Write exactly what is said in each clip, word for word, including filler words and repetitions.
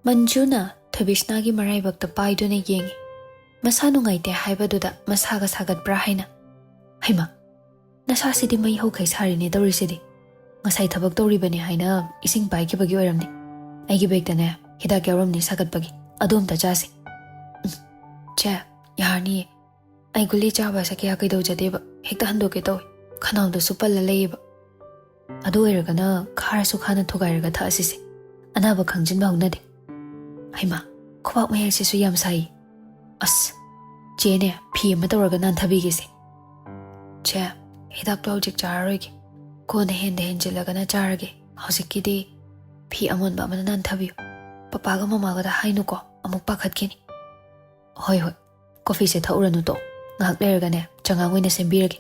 ꯃꯟꯖꯨꯅ ꯊꯣꯏꯕꯤꯁꯅꯥꯒꯤ ꯃꯔꯥꯏꯕꯛꯇ ꯄꯥꯏꯗꯨꯅ ꯌꯦꯡꯉꯤ꯫ ꯃꯁꯥ ꯅꯨꯡꯉꯥꯏꯇꯦ ꯍꯥꯏꯕꯗꯨꯗ ꯃꯁꯥꯒ ꯁꯥꯒꯠꯄ꯭ꯔꯥ ꯍꯥꯏꯅ꯫ "ꯍꯩꯃꯥ, ꯅꯁꯥꯁꯤꯗꯤ ꯃꯩ ꯍꯧꯈꯩ ꯁꯥꯔꯤꯅꯦ ꯇꯧꯔꯤꯁꯤꯗꯤ꯫ ꯉꯁꯥꯏ ꯊꯕꯛ ꯇꯧꯔꯤꯕꯅꯦ ꯍꯥꯏꯅ ꯏꯁꯤꯡ ꯄꯥꯏꯈꯤꯕꯒꯤ ꯑꯣꯏꯔꯝꯅꯤ꯫ ꯑꯩꯒꯤ ꯕꯦꯒꯇꯅꯦ ꯍꯤꯗꯥꯛ ꯌꯥꯎꯔꯝꯅꯤ ꯁꯥꯒꯠꯄꯒꯤ꯫ ꯑꯗꯨ ꯑꯝꯇ ꯆꯥꯁꯤ꯫" "ꯎꯝ, ꯆꯦ, ꯌꯥꯔꯅꯤꯌꯦ꯫ ꯑꯩ ꯒꯨꯂꯤ ꯆꯥꯕꯁꯦ ꯀꯌꯥ ꯀꯩꯗꯧꯖꯗꯦꯕ꯫ ꯍꯦꯛꯇ ꯍꯟꯗꯣꯛꯀꯦ ꯇꯧꯋꯦ꯫ ꯈꯅꯥꯎꯗꯁꯨ ꯄꯜꯂ ꯂꯩꯌꯦꯕ꯫ ꯑꯗꯨ ꯑꯣꯏꯔꯒꯅ ꯈꯥꯔꯁꯨ ꯈꯥꯅ ꯊꯨꯒꯥꯏꯔꯒ ꯊꯛꯑꯁꯤꯁꯦ꯫ ꯑꯅꯥꯕ ꯈꯪꯖꯤꯟꯕ ꯍꯧꯅꯗꯦ꯫" "ꯍꯩꯃꯥ, ꯈꯨꯕꯥꯛ ꯃꯌꯥꯏꯁꯤꯁꯨ ꯌꯥꯝ ꯁꯥꯏ꯫ ꯑꯁ, ꯆꯦꯅꯦ, ꯐꯤ ꯑꯃ ꯇꯧꯔꯒ ꯅꯥꯟꯊꯕꯤꯒꯦꯁꯦ꯫" "ꯆꯦ, ꯍꯤꯗꯥꯛꯇꯣ ꯍꯧꯖꯤꯛ ꯆꯥꯔꯔꯣꯏꯒꯦ꯫ ꯀꯣꯟꯅ ꯍꯦꯟꯗ ꯍꯦꯟꯖꯤꯜꯂꯒꯅ ꯆꯥꯔꯒꯦ꯫ ꯍꯧꯖꯤꯛꯀꯤꯗꯤ ꯐꯤ ꯑꯃꯣꯟꯕ ꯑꯃꯅ ꯅꯥꯟꯊꯕꯤꯌꯨ꯫ ꯄꯄꯥꯒ ꯃꯃꯥꯒꯗ ꯍꯥꯏꯅꯨꯀꯣ, ꯑꯃꯨꯛ ꯄꯥꯈꯠꯈꯤꯅꯤ꯫" "ꯍꯣꯏ, ꯍꯣꯏ꯫ ꯀꯣꯐꯤꯁꯦ ꯊꯛꯎꯔꯅꯨ ꯇꯣ꯫ ꯉꯥꯏꯍꯥꯛ ꯂꯩꯔꯒꯅꯦ, ꯆꯉꯥꯡ ꯑꯣꯏꯅ ꯁꯦꯝꯕꯤꯔꯒꯦ꯫"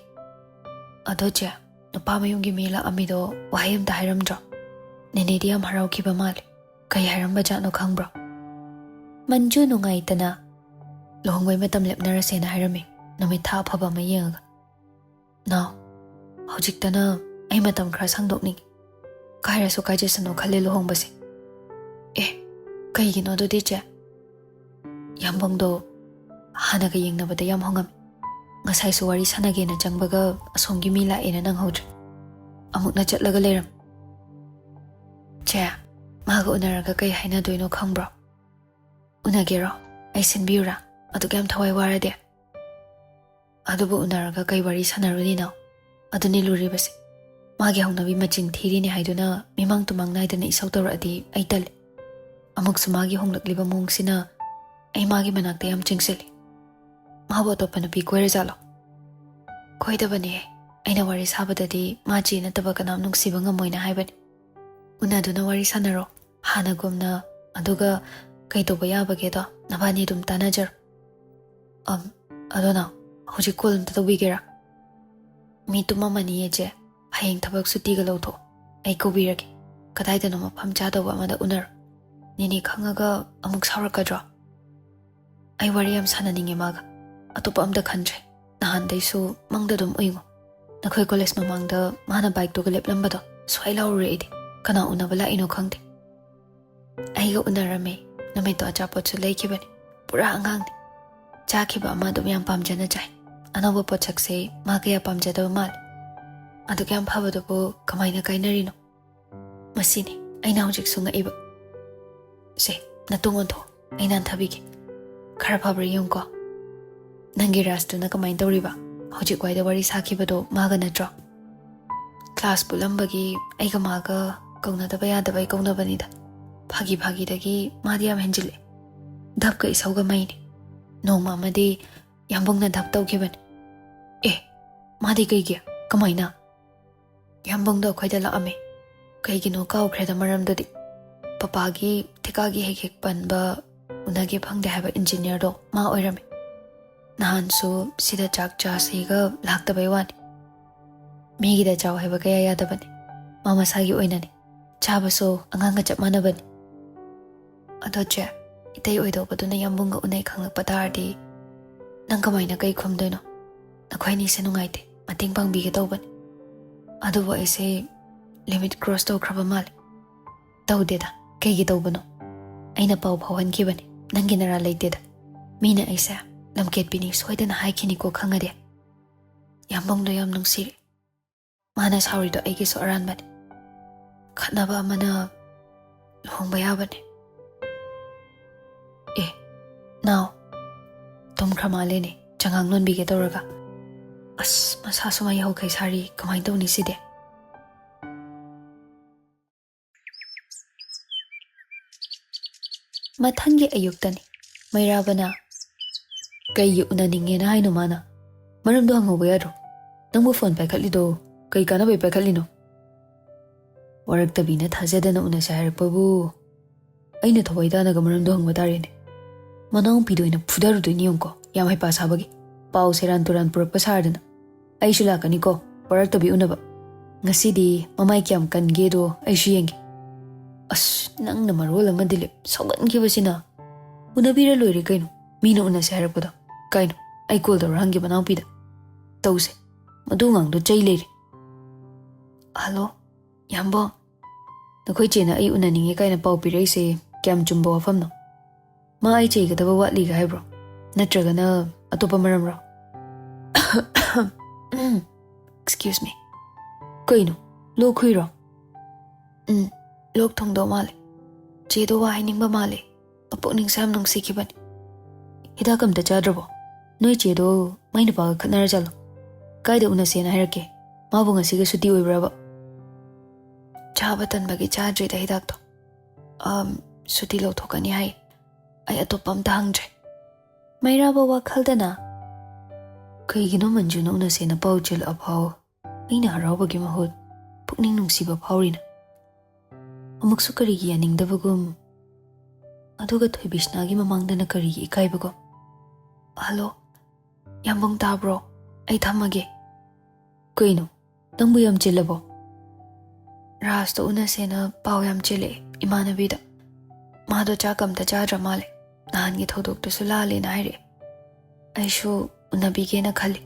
"ꯑꯗꯣ ꯆꯦ, ꯅꯨꯄꯥ ꯃꯌꯨꯝꯒꯤ ꯃꯤ ꯂꯥꯛꯑꯝꯃꯤꯗꯣ ꯋꯥꯍꯩ ꯑꯝꯇ ꯍꯥꯏꯔꯝꯗ꯭ꯔꯣ? ꯅꯦꯅꯦꯗꯤ ꯌꯥꯝ ꯍꯔꯥꯎꯈꯤꯕ ꯃꯥꯜꯂꯦ꯫ ꯀꯩ ꯍꯥꯏꯔꯝꯕꯖꯥꯠꯅꯣ ꯈꯪꯕ꯭ꯔꯣ?" ꯃꯟꯖꯨ ꯅꯨꯡꯉꯥꯏꯇꯅ, "ꯂꯨꯍꯣꯡꯕꯩ ꯃꯇꯝ ꯂꯦꯞꯅꯔꯁꯦꯅ ꯍꯥꯏꯔꯝꯃꯤ, ꯅꯨꯃꯤꯠ ꯊꯥ ꯑꯐꯕ ꯑꯃ ꯌꯦꯡꯉꯒ꯫" "ꯅꯥꯎ, ꯍꯧꯖꯤꯛꯇꯅ ꯑꯩ ꯃꯇꯝ ꯈꯔ ꯁꯪꯗꯣꯛꯅꯤꯡꯉꯤ꯫ ꯀꯥꯏꯔꯁꯨ ꯀꯥꯏꯖꯁꯅꯨ ꯈꯜꯂꯦ ꯂꯨꯍꯣꯡꯕꯁꯦ꯫" "ꯑꯦ, ꯀꯩꯒꯤꯅꯣ ꯑꯗꯨꯗꯤ ꯆꯦ?" "ꯌꯥꯝꯕꯨꯡꯗꯣ ꯍꯥꯟꯅꯒ ꯌꯦꯡꯅꯕꯗ ꯌꯥꯝ ꯍꯣꯡꯉꯝꯃꯤ꯫ ꯉꯁꯥꯏꯁꯨ ꯋꯥꯔꯤ ꯁꯥꯟꯅꯒꯦꯅ ꯆꯪꯕꯒ ꯑꯁꯣꯝꯒꯤ ꯃꯤ ꯂꯥꯛꯑꯦꯅ ꯅꯪꯍꯧꯗ꯭ꯔꯦ꯫ ꯑꯃꯨꯛꯅ ꯆꯠꯂꯒ ꯂꯩꯔꯝꯃꯤ꯫" "ꯆꯦ, ꯃꯥꯒ ꯎꯅꯔꯒ ꯀꯩ ꯍꯥꯏꯅꯗꯣꯏꯅꯣ ꯈꯪꯕ꯭ꯔꯣ?" "ꯎꯅꯒꯦꯔꯣ? ꯑꯩ ꯁꯤꯟꯕꯤꯌꯨꯔꯥ? ꯑꯗꯨꯛ ꯌꯥꯝ ꯊꯋꯥꯏ ꯋꯥꯔꯗꯤ?" "ꯑꯗꯨꯕꯨ ꯎꯅꯔꯒ ꯀꯩ ꯋꯥꯔꯤ ꯁꯥꯟꯅꯔꯨꯅꯤꯅꯣ? ꯑꯗꯨꯅꯤ ꯂꯨꯔꯤꯕꯁꯦ꯫ ꯃꯥꯒꯤ ꯍꯧꯅꯕꯤ ꯃꯆꯤꯡ ꯊꯤꯔꯤꯅꯤ ꯍꯥꯏꯗꯨꯅ ꯃꯤꯃꯥꯡ ꯇꯨꯃꯥꯡ ꯅꯥꯏꯗꯅ ꯏꯁꯧ ꯇꯧꯔꯛꯑꯗꯤ ꯑꯩ ꯇꯜꯂꯤ꯫ ꯑꯃꯨꯛꯁꯨ ꯃꯥꯒꯤ ꯍꯣꯡꯂꯛꯂꯤꯕ ꯃꯑꯣꯡꯁꯤꯅ ꯑꯩ ꯃꯥꯒꯤ ꯃꯅꯥꯛꯇ ꯌꯥꯝ ꯆꯤꯡꯁꯤꯜꯂꯤ꯫ ꯃꯥꯕꯨ ꯑꯇꯣꯞꯄ ꯅꯨꯄꯤ ꯀꯣꯏꯔꯖꯥꯠꯂꯣ?" "ꯀꯣꯏꯗꯕꯅꯦ꯫ ꯑꯩꯅ ꯋꯥꯔꯤ ꯁꯥꯕꯗꯗꯤ ꯃꯥ ꯆꯦ ꯅꯠꯇꯕ ꯀꯅꯥꯝ ꯅꯨꯡꯁꯤꯕ ꯉꯝꯃꯣꯏꯅ ꯍꯥꯏꯕꯅꯤ꯫ ꯎꯅꯗꯨꯅ ꯋꯥꯔꯤ ꯁꯥꯟꯅꯔꯣ ꯍꯥꯟꯅꯒꯨꯝꯅ, ꯑꯗꯨꯒ ꯀꯩ ꯇꯧꯕ ꯌꯥꯕꯒꯦꯗꯣ ꯅꯕꯥꯅꯤ ꯑꯗꯨꯝ ꯇꯥꯟꯅꯖꯔꯣ꯫" "ꯑꯝ, ꯑꯗꯣ ꯅꯪ ꯍꯧꯖꯤꯛ ꯀꯣꯜ ꯑꯝꯇ ꯇꯧꯕꯤꯒꯦꯔꯥ?" "ꯃꯤ ꯇꯨꯝꯃꯝꯃꯅꯤꯌꯦ ꯆꯦ, ꯍꯌꯦꯡ ꯊꯕꯛ ꯁꯨꯇꯤꯒ ꯂꯧꯊꯣꯛꯑꯣ꯫ ꯑꯩ ꯀꯧꯕꯤꯔꯒꯦ꯫ ꯀꯗꯥꯏꯗꯅꯣ ꯃꯐꯝ ꯆꯥꯗꯧꯕ ꯑꯃꯗ ꯎꯅꯔꯣ꯫ ꯅꯦꯅꯦ ꯈꯪꯉꯒ ꯑꯃꯨꯛ ꯁꯥꯎꯔꯛꯀꯗ꯭ꯔꯣ?" "ꯑꯩ ꯋꯥꯔꯤ ꯌꯥꯝ ꯁꯥꯟꯅꯅꯤꯡꯉꯦ ꯃꯥꯒ꯫ ꯑꯇꯣꯞꯄ ꯑꯝꯇ ꯈꯟꯗ꯭ꯔꯦ꯫ ꯅꯍꯥꯟꯗꯩꯁꯨ ꯃꯪꯗ ꯑꯗꯨꯝ ꯎꯏꯉꯣ꯫ ꯅꯈꯣꯏ ꯀꯣꯂꯦꯖ ꯃꯃꯥꯡꯗ ꯃꯥꯅ ꯕꯥꯏꯛꯇꯨꯒ ꯂꯦꯞꯂꯝꯕꯗꯣ ꯁ꯭ꯋꯥꯏ ꯂꯥꯎꯔꯨꯔꯦ ꯑꯩꯗꯤ꯫ ꯀꯅꯥ ꯎꯅꯕ ꯂꯥꯛꯏꯅꯣ ꯈꯪꯗꯦ꯫" ꯑꯩꯒ ꯎꯅꯔꯝꯃꯦ꯫ ꯅꯨꯃꯤꯠꯇꯣ ꯑꯆꯥꯄꯣꯠꯁꯨ ꯂꯩꯈꯤꯕꯅꯤ꯫ ꯄꯨꯔꯥ ꯑꯉꯥꯡꯅꯤ꯫ ꯆꯥꯈꯤꯕ ꯑꯃ ꯑꯗꯨꯝ ꯌꯥꯝ ꯄꯥꯝꯖꯅ ꯆꯥꯏ꯫ ꯑꯅꯧꯕ ꯄꯣꯠꯁꯛꯁꯦ ꯃꯥ ꯀꯌꯥ ꯄꯥꯝꯖꯗꯕ ꯃꯥꯜꯂꯦ꯫ ꯑꯗꯨꯛ ꯌꯥꯝ ꯐꯕꯗꯨꯕꯨ ꯀꯃꯥꯏꯅ ꯀꯥꯏꯅꯔꯤꯅꯣ? ꯃꯁꯤꯅꯤ ꯑꯩꯅ ꯍꯧꯖꯤꯛꯁꯨ ꯉꯛꯏꯕ꯫ ꯁꯦ, ꯅꯇꯨꯡ ꯑꯣꯟꯊꯣꯛꯑꯣ, ꯑꯩ ꯅꯥꯟꯊꯕꯤꯒꯦ꯫ ꯈꯔ ꯐꯕ꯭ꯔꯥ ꯌꯦꯡꯉꯨꯀꯣ꯫ ꯅꯪꯒꯤ ꯔꯥꯖꯇꯨꯅ ꯀꯃꯥꯏꯅ ꯇꯧꯔꯤꯕ? ꯍꯧꯖꯤꯛ ꯋꯥꯏꯗ ꯋꯥꯔꯤ ꯁꯥꯈꯤꯕꯗꯣ ꯃꯥꯒ ꯅꯠꯇ꯭ꯔꯣ? ꯀ꯭ꯂꯥꯁ ꯄꯨꯜꯂꯝꯕꯒꯤ ꯑꯩꯒ ꯃꯥꯒ ꯀꯧꯅꯗꯕ ꯌꯥꯗꯕꯩ ꯀꯧꯅꯕꯅꯤꯗ꯫ ꯐꯥꯒꯤ ꯐꯥꯒꯤꯗꯒꯤ ꯃꯥꯗꯤ ꯌꯥꯝ ꯍꯦꯟꯖꯤꯜꯂꯦ꯫ ꯙꯞꯀ ꯏꯁꯧꯒ ꯃꯩꯅꯤ꯫ ꯅꯣꯡꯃ ꯑꯃꯗꯤ ꯌꯥꯝꯕꯨꯡꯅ ꯙꯞ ꯇꯧꯈꯤꯕꯅꯤ꯫ ꯑꯦ, ꯃꯥꯗꯤ ꯀꯩꯒꯤ? ꯀꯃꯥꯏꯅ? ꯌꯥꯝꯕꯨꯡꯗꯣ ꯑꯩꯈꯣꯏꯗ ꯂꯥꯛꯑꯝꯃꯦ꯫ ꯀꯩꯒꯤꯅꯣ ꯀꯥꯎꯈ꯭ꯔꯦꯗ ꯃꯔꯝꯗꯨꯗꯤ꯫ ꯄꯄꯥꯒꯤ ꯊꯤꯀꯥꯒꯤ ꯍꯦꯛ ꯍꯦꯛ ꯄꯟꯕ, ꯎꯅꯒꯦ ꯐꯪꯗꯦ ꯍꯥꯏꯕ ꯏꯟꯖꯤꯅꯤꯌꯔꯗꯣ ꯃꯥ ꯑꯣꯏꯔꯝꯃꯦ꯫ ꯅꯍꯥꯟꯁꯨ ꯁꯤꯗ ꯆꯥꯛ ꯆꯥꯁꯦꯒ ꯂꯥꯛꯇꯕꯩ ꯋꯥꯅꯤ꯫ ꯃꯤꯒꯤꯗ ꯆꯥꯎ ꯍꯥꯏꯕ ꯀꯌꯥ ꯌꯥꯗꯕꯅꯤ꯫ ꯃꯥ ꯃꯁꯥꯒꯤ ꯑꯣꯏꯅꯅꯤ꯫ ꯆꯥꯕꯁꯨ ꯑꯉꯥꯡꯒ ꯆꯞ ꯃꯥꯟꯅꯕꯅꯤ꯫ ꯑꯗꯣ ꯆꯦ, ꯏꯇꯩ ꯑꯣꯏꯗꯧꯕꯗꯨꯅ ꯌꯥꯝꯕꯨꯡꯒ ꯎꯅꯩ ꯈꯪꯂꯛꯄ ꯇꯥꯔꯗꯤ ꯅꯪ ꯀꯃꯥꯏꯅ ꯀꯩ ꯈꯨꯝꯗꯣꯏꯅꯣ? ꯅꯈꯣꯏ ꯑꯅꯤꯁꯦ ꯅꯨꯡꯉꯥꯏꯇꯦ, ꯃꯇꯦꯡ ꯄꯥꯡꯕꯤꯒꯦ ꯇꯧꯕꯅꯤ꯫ ꯑꯗꯨꯕꯨ ꯑꯩꯁꯦ ꯂꯤꯃꯤꯠ ꯀ꯭ꯔꯣꯁ ꯇꯧꯈ꯭ꯔꯕ ꯃꯥꯜꯂꯦ꯫ ꯇꯧꯗꯦꯗ, ꯀꯩꯒꯤ ꯇꯧꯕꯅꯣ? ꯑꯩꯅ ꯄꯥꯎ ꯐꯥꯎꯍꯟꯈꯤꯕꯅꯤ, ꯅꯪꯒꯤ ꯅꯔꯥ ꯂꯩꯇꯦꯗ꯫ ꯃꯤꯅ ꯑꯩꯁꯦ ꯂꯝꯀꯦꯠꯄꯤꯅꯤ ꯁꯣꯏꯗꯅ ꯍꯥꯏꯈꯤꯅꯤꯀꯣ ꯈꯪꯉꯗꯤ꯫ ꯌꯥꯝꯕꯨꯡꯗꯣ ꯌꯥꯝ ꯅꯨꯡꯁꯤꯔꯦ꯫ ꯃꯥꯅ ꯁꯥꯎꯔꯤꯗꯣ ꯑꯩꯒꯤꯁꯨ ꯑꯔꯥꯟꯕꯅꯤ꯫ ꯈꯠꯅꯕ ꯑꯃꯅ ꯂꯨꯍꯣꯡꯕ ꯌꯥꯕꯅꯤ꯫ ꯑꯦ, ꯅꯥꯎ, ꯇꯨꯝꯈ꯭ꯔ ꯃꯥꯜꯂꯦꯅꯦ, ꯆꯉꯥꯡ ꯂꯣꯟꯕꯤꯒꯦ ꯇꯧꯔꯒ꯫ ꯑꯁ, ꯃꯁꯥꯁꯨ ꯃꯩ ꯍꯧꯈꯩ ꯁꯥꯔꯤ, ꯀꯃꯥꯏꯅ ꯇꯧꯅꯤ ꯁꯤꯗꯤ? ꯃꯊꯪꯒꯤ ꯑꯌꯨꯛꯇꯅꯤ꯫ ꯃꯩꯔꯥꯕꯅ, "ꯀꯩꯒꯤ ꯎꯅꯅꯤꯡꯉꯦꯅ ꯍꯥꯏꯅꯣ ꯃꯥꯅ? ꯃꯔꯝꯗꯣ ꯍꯪꯍꯧꯕ ꯌꯥꯗ꯭ꯔꯣ? ꯅꯪꯕꯨ ꯐꯣꯟ ꯄꯥꯏꯈꯠꯂꯤꯗꯣ ꯀꯩ ꯀꯥꯟꯅꯕꯩ ꯄꯥꯏꯈꯠꯂꯤꯅꯣ?" ꯋꯥꯔꯛꯇꯕꯤꯅ ꯊꯥꯖꯗꯅ ꯎꯅꯁꯦ ꯍꯥꯏꯔꯛꯄꯕꯨ ꯑꯩꯅ ꯊꯋꯥꯏ ꯇꯥꯅꯒ ꯃꯔꯝꯗꯣ ꯍꯪꯕ ꯇꯥꯔꯦꯅꯦ꯫ ꯃꯅꯥꯎꯄꯤꯗꯣ ꯑꯣꯏꯅ ꯐꯨꯗꯔꯨꯗꯣꯏꯅꯤ ꯌꯦꯡꯉꯨꯀꯣ, ꯌꯥꯝ ꯍꯩꯄꯥ ꯁꯥꯕꯒꯤ꯫ ꯄꯥꯎ ꯁꯦꯔꯥꯟ ꯇꯨꯔꯥꯟ ꯄꯨꯔꯛꯄ ꯁꯥꯔꯗꯅ꯫ ꯑꯩꯁꯨ ꯂꯥꯛꯀꯅꯤꯀꯣ, ꯋꯥꯔꯛꯇꯕꯤ ꯎꯅꯕ꯫ ꯉꯁꯤꯗꯤ ꯃꯃꯥꯏ ꯀꯌꯥꯝ ꯀꯟꯒꯦꯗꯣ ꯑꯩꯁꯨ ꯌꯦꯡꯒꯦ꯫ ꯑꯁ, ꯅꯪꯅ ꯃꯔꯣꯜ ꯑꯃ ꯗꯤꯂꯤꯞ, ꯁꯥꯎꯒꯟꯈꯤꯕꯁꯤꯅ꯫ ꯎꯅꯕꯤꯔ ꯂꯣꯏꯔꯦ ꯀꯩꯅꯣ, ꯃꯤꯅ ꯎꯅꯁꯦ ꯍꯥꯏꯔꯛꯄꯗꯣ꯫ ꯀꯩꯅꯣ, ꯑꯩ ꯀꯣꯜ ꯇꯧꯔ ꯍꯪꯒꯦ ꯃꯅꯥꯎꯄꯤꯗ꯫ ꯇꯧꯁꯦ, ꯃꯗꯨ ꯑꯉꯥꯡꯗꯣ ꯆꯩ ꯂꯩꯔꯦ꯫ ꯍꯜꯂꯣ, ꯌꯥꯝꯕꯣ꯫ ꯅꯈꯣꯏ ꯆꯦꯅ ꯑꯩ ꯎꯅꯅꯤꯡꯉꯦ ꯀꯥꯏꯅ ꯄꯥꯎ ꯄꯤꯔꯛꯏꯁꯦ ꯀꯌꯥꯝ ꯆꯨꯝꯕ ꯋꯥꯐꯝꯅꯣ? ꯃꯥ ꯑꯩ ꯆꯩꯒꯗꯕ ꯋꯥꯠꯂꯤꯒ ꯍꯥꯏꯕ꯭ꯔꯣ? ꯅꯠꯇ꯭ꯔꯒꯅ ꯑꯇꯣꯞꯄ ꯃꯔꯝꯔꯣ? Excuse me. ꯀꯩꯅꯣ? ꯂꯣꯛ ꯈꯨꯏꯔꯣ? ꯎꯝ, ꯂꯣꯛ ꯊꯨꯡꯗꯧ ꯃꯥꯜꯂꯦ꯫ ꯆꯦꯗꯣ ꯋꯥ ꯍꯥꯏꯅꯤꯡꯕ ꯃꯥꯜꯂꯦ꯫ ꯃꯄꯨꯛꯅꯤꯡꯁꯦ ꯌꯥꯝ ꯅꯨꯡꯁꯤꯈꯤꯕꯅꯤ꯫ ꯍꯤꯗꯥꯛ ꯑꯝꯇ ꯆꯥꯗ꯭ꯔꯕꯣ? ꯅꯣꯏ ꯆꯦꯗꯣ ꯃꯥꯏ ꯅꯨꯄꯥꯒ ꯈꯠꯅꯔ ꯖꯥꯠꯂꯣ? ꯀꯥꯏꯗ ꯎꯅꯁꯦꯅ ꯍꯥꯏꯔꯛꯀꯦ? ꯃꯥꯕꯨ ꯉꯁꯤꯒ ꯁꯨꯇꯤ ꯑꯣꯏꯕ꯭ꯔꯕ? ꯆꯥꯕ ꯇꯟꯕꯒꯤ ꯆꯥꯗ꯭ꯔꯤꯗ ꯍꯤꯗꯥꯛꯇꯣ꯫ ꯑꯝ, ꯁꯨꯇꯤ ꯂꯧꯊꯣꯛꯀꯅꯤ ꯍꯥꯏ꯫ ꯑꯩ ꯑꯇꯣꯞꯄ ꯑꯝꯇ ꯍꯪꯗ꯭ꯔꯦ꯫ ꯃꯩꯔꯥꯕ ꯋꯥꯈꯜꯗꯅ, "ꯀꯩꯒꯤꯅꯣ ꯃꯟꯖꯨꯅ ꯎꯅꯁꯦꯅ ꯄꯥꯎ ꯆꯦꯜꯂꯛꯑ ꯐꯥꯎ ꯑꯩꯅ ꯍꯔꯥꯎꯕꯒꯤ ꯃꯍꯨꯠ ꯄꯨꯛꯅꯤꯡ ꯅꯨꯡꯁꯤꯕ ꯐꯥꯎꯔꯤꯅ?" ꯑꯃꯨꯛꯁꯨ ꯀꯔꯤꯒꯤ ꯌꯥꯅꯤꯡꯗꯕꯒꯨꯝ, ꯑꯗꯨꯒ ꯊꯣꯏꯕꯤꯁꯅꯥꯒꯤ ꯃꯃꯥꯡꯗꯅ ꯀꯔꯤꯒꯤ ꯏꯀꯥꯏꯕꯒꯨꯝ꯫ "ꯍꯜꯂꯣ, ꯌꯥꯝꯕꯨꯡ ꯇꯥꯕ꯭ꯔꯣ? ꯑꯩ ꯊꯝꯃꯒꯦ꯫" "ꯀꯩꯅꯣ? ꯅꯪꯕꯨ ꯌꯥꯝ ꯆꯤꯜꯂꯕꯣ?" "ꯔꯥꯖꯇꯣ ꯎꯅꯁꯦꯅ ꯄꯥꯎ ꯌꯥꯝ ꯆꯦꯜꯂꯛꯑꯦ ꯏꯃꯥꯟꯅꯕꯤꯗ꯫ ꯃꯥꯗꯣ ꯆꯥꯛ ꯑꯝꯇ ꯆꯥꯗ꯭ꯔ ꯃꯥꯜꯂꯦ꯫ ꯅꯍꯥꯟꯒꯤ ꯊꯧꯗꯣꯛꯇꯨꯁꯨ ꯂꯥꯜꯂꯦꯅ ꯍꯥꯏꯔꯛꯑꯦ꯫ ꯑꯩꯁꯨ ꯎꯅꯕꯤꯒꯦꯅ ꯈꯜꯂꯤ꯫"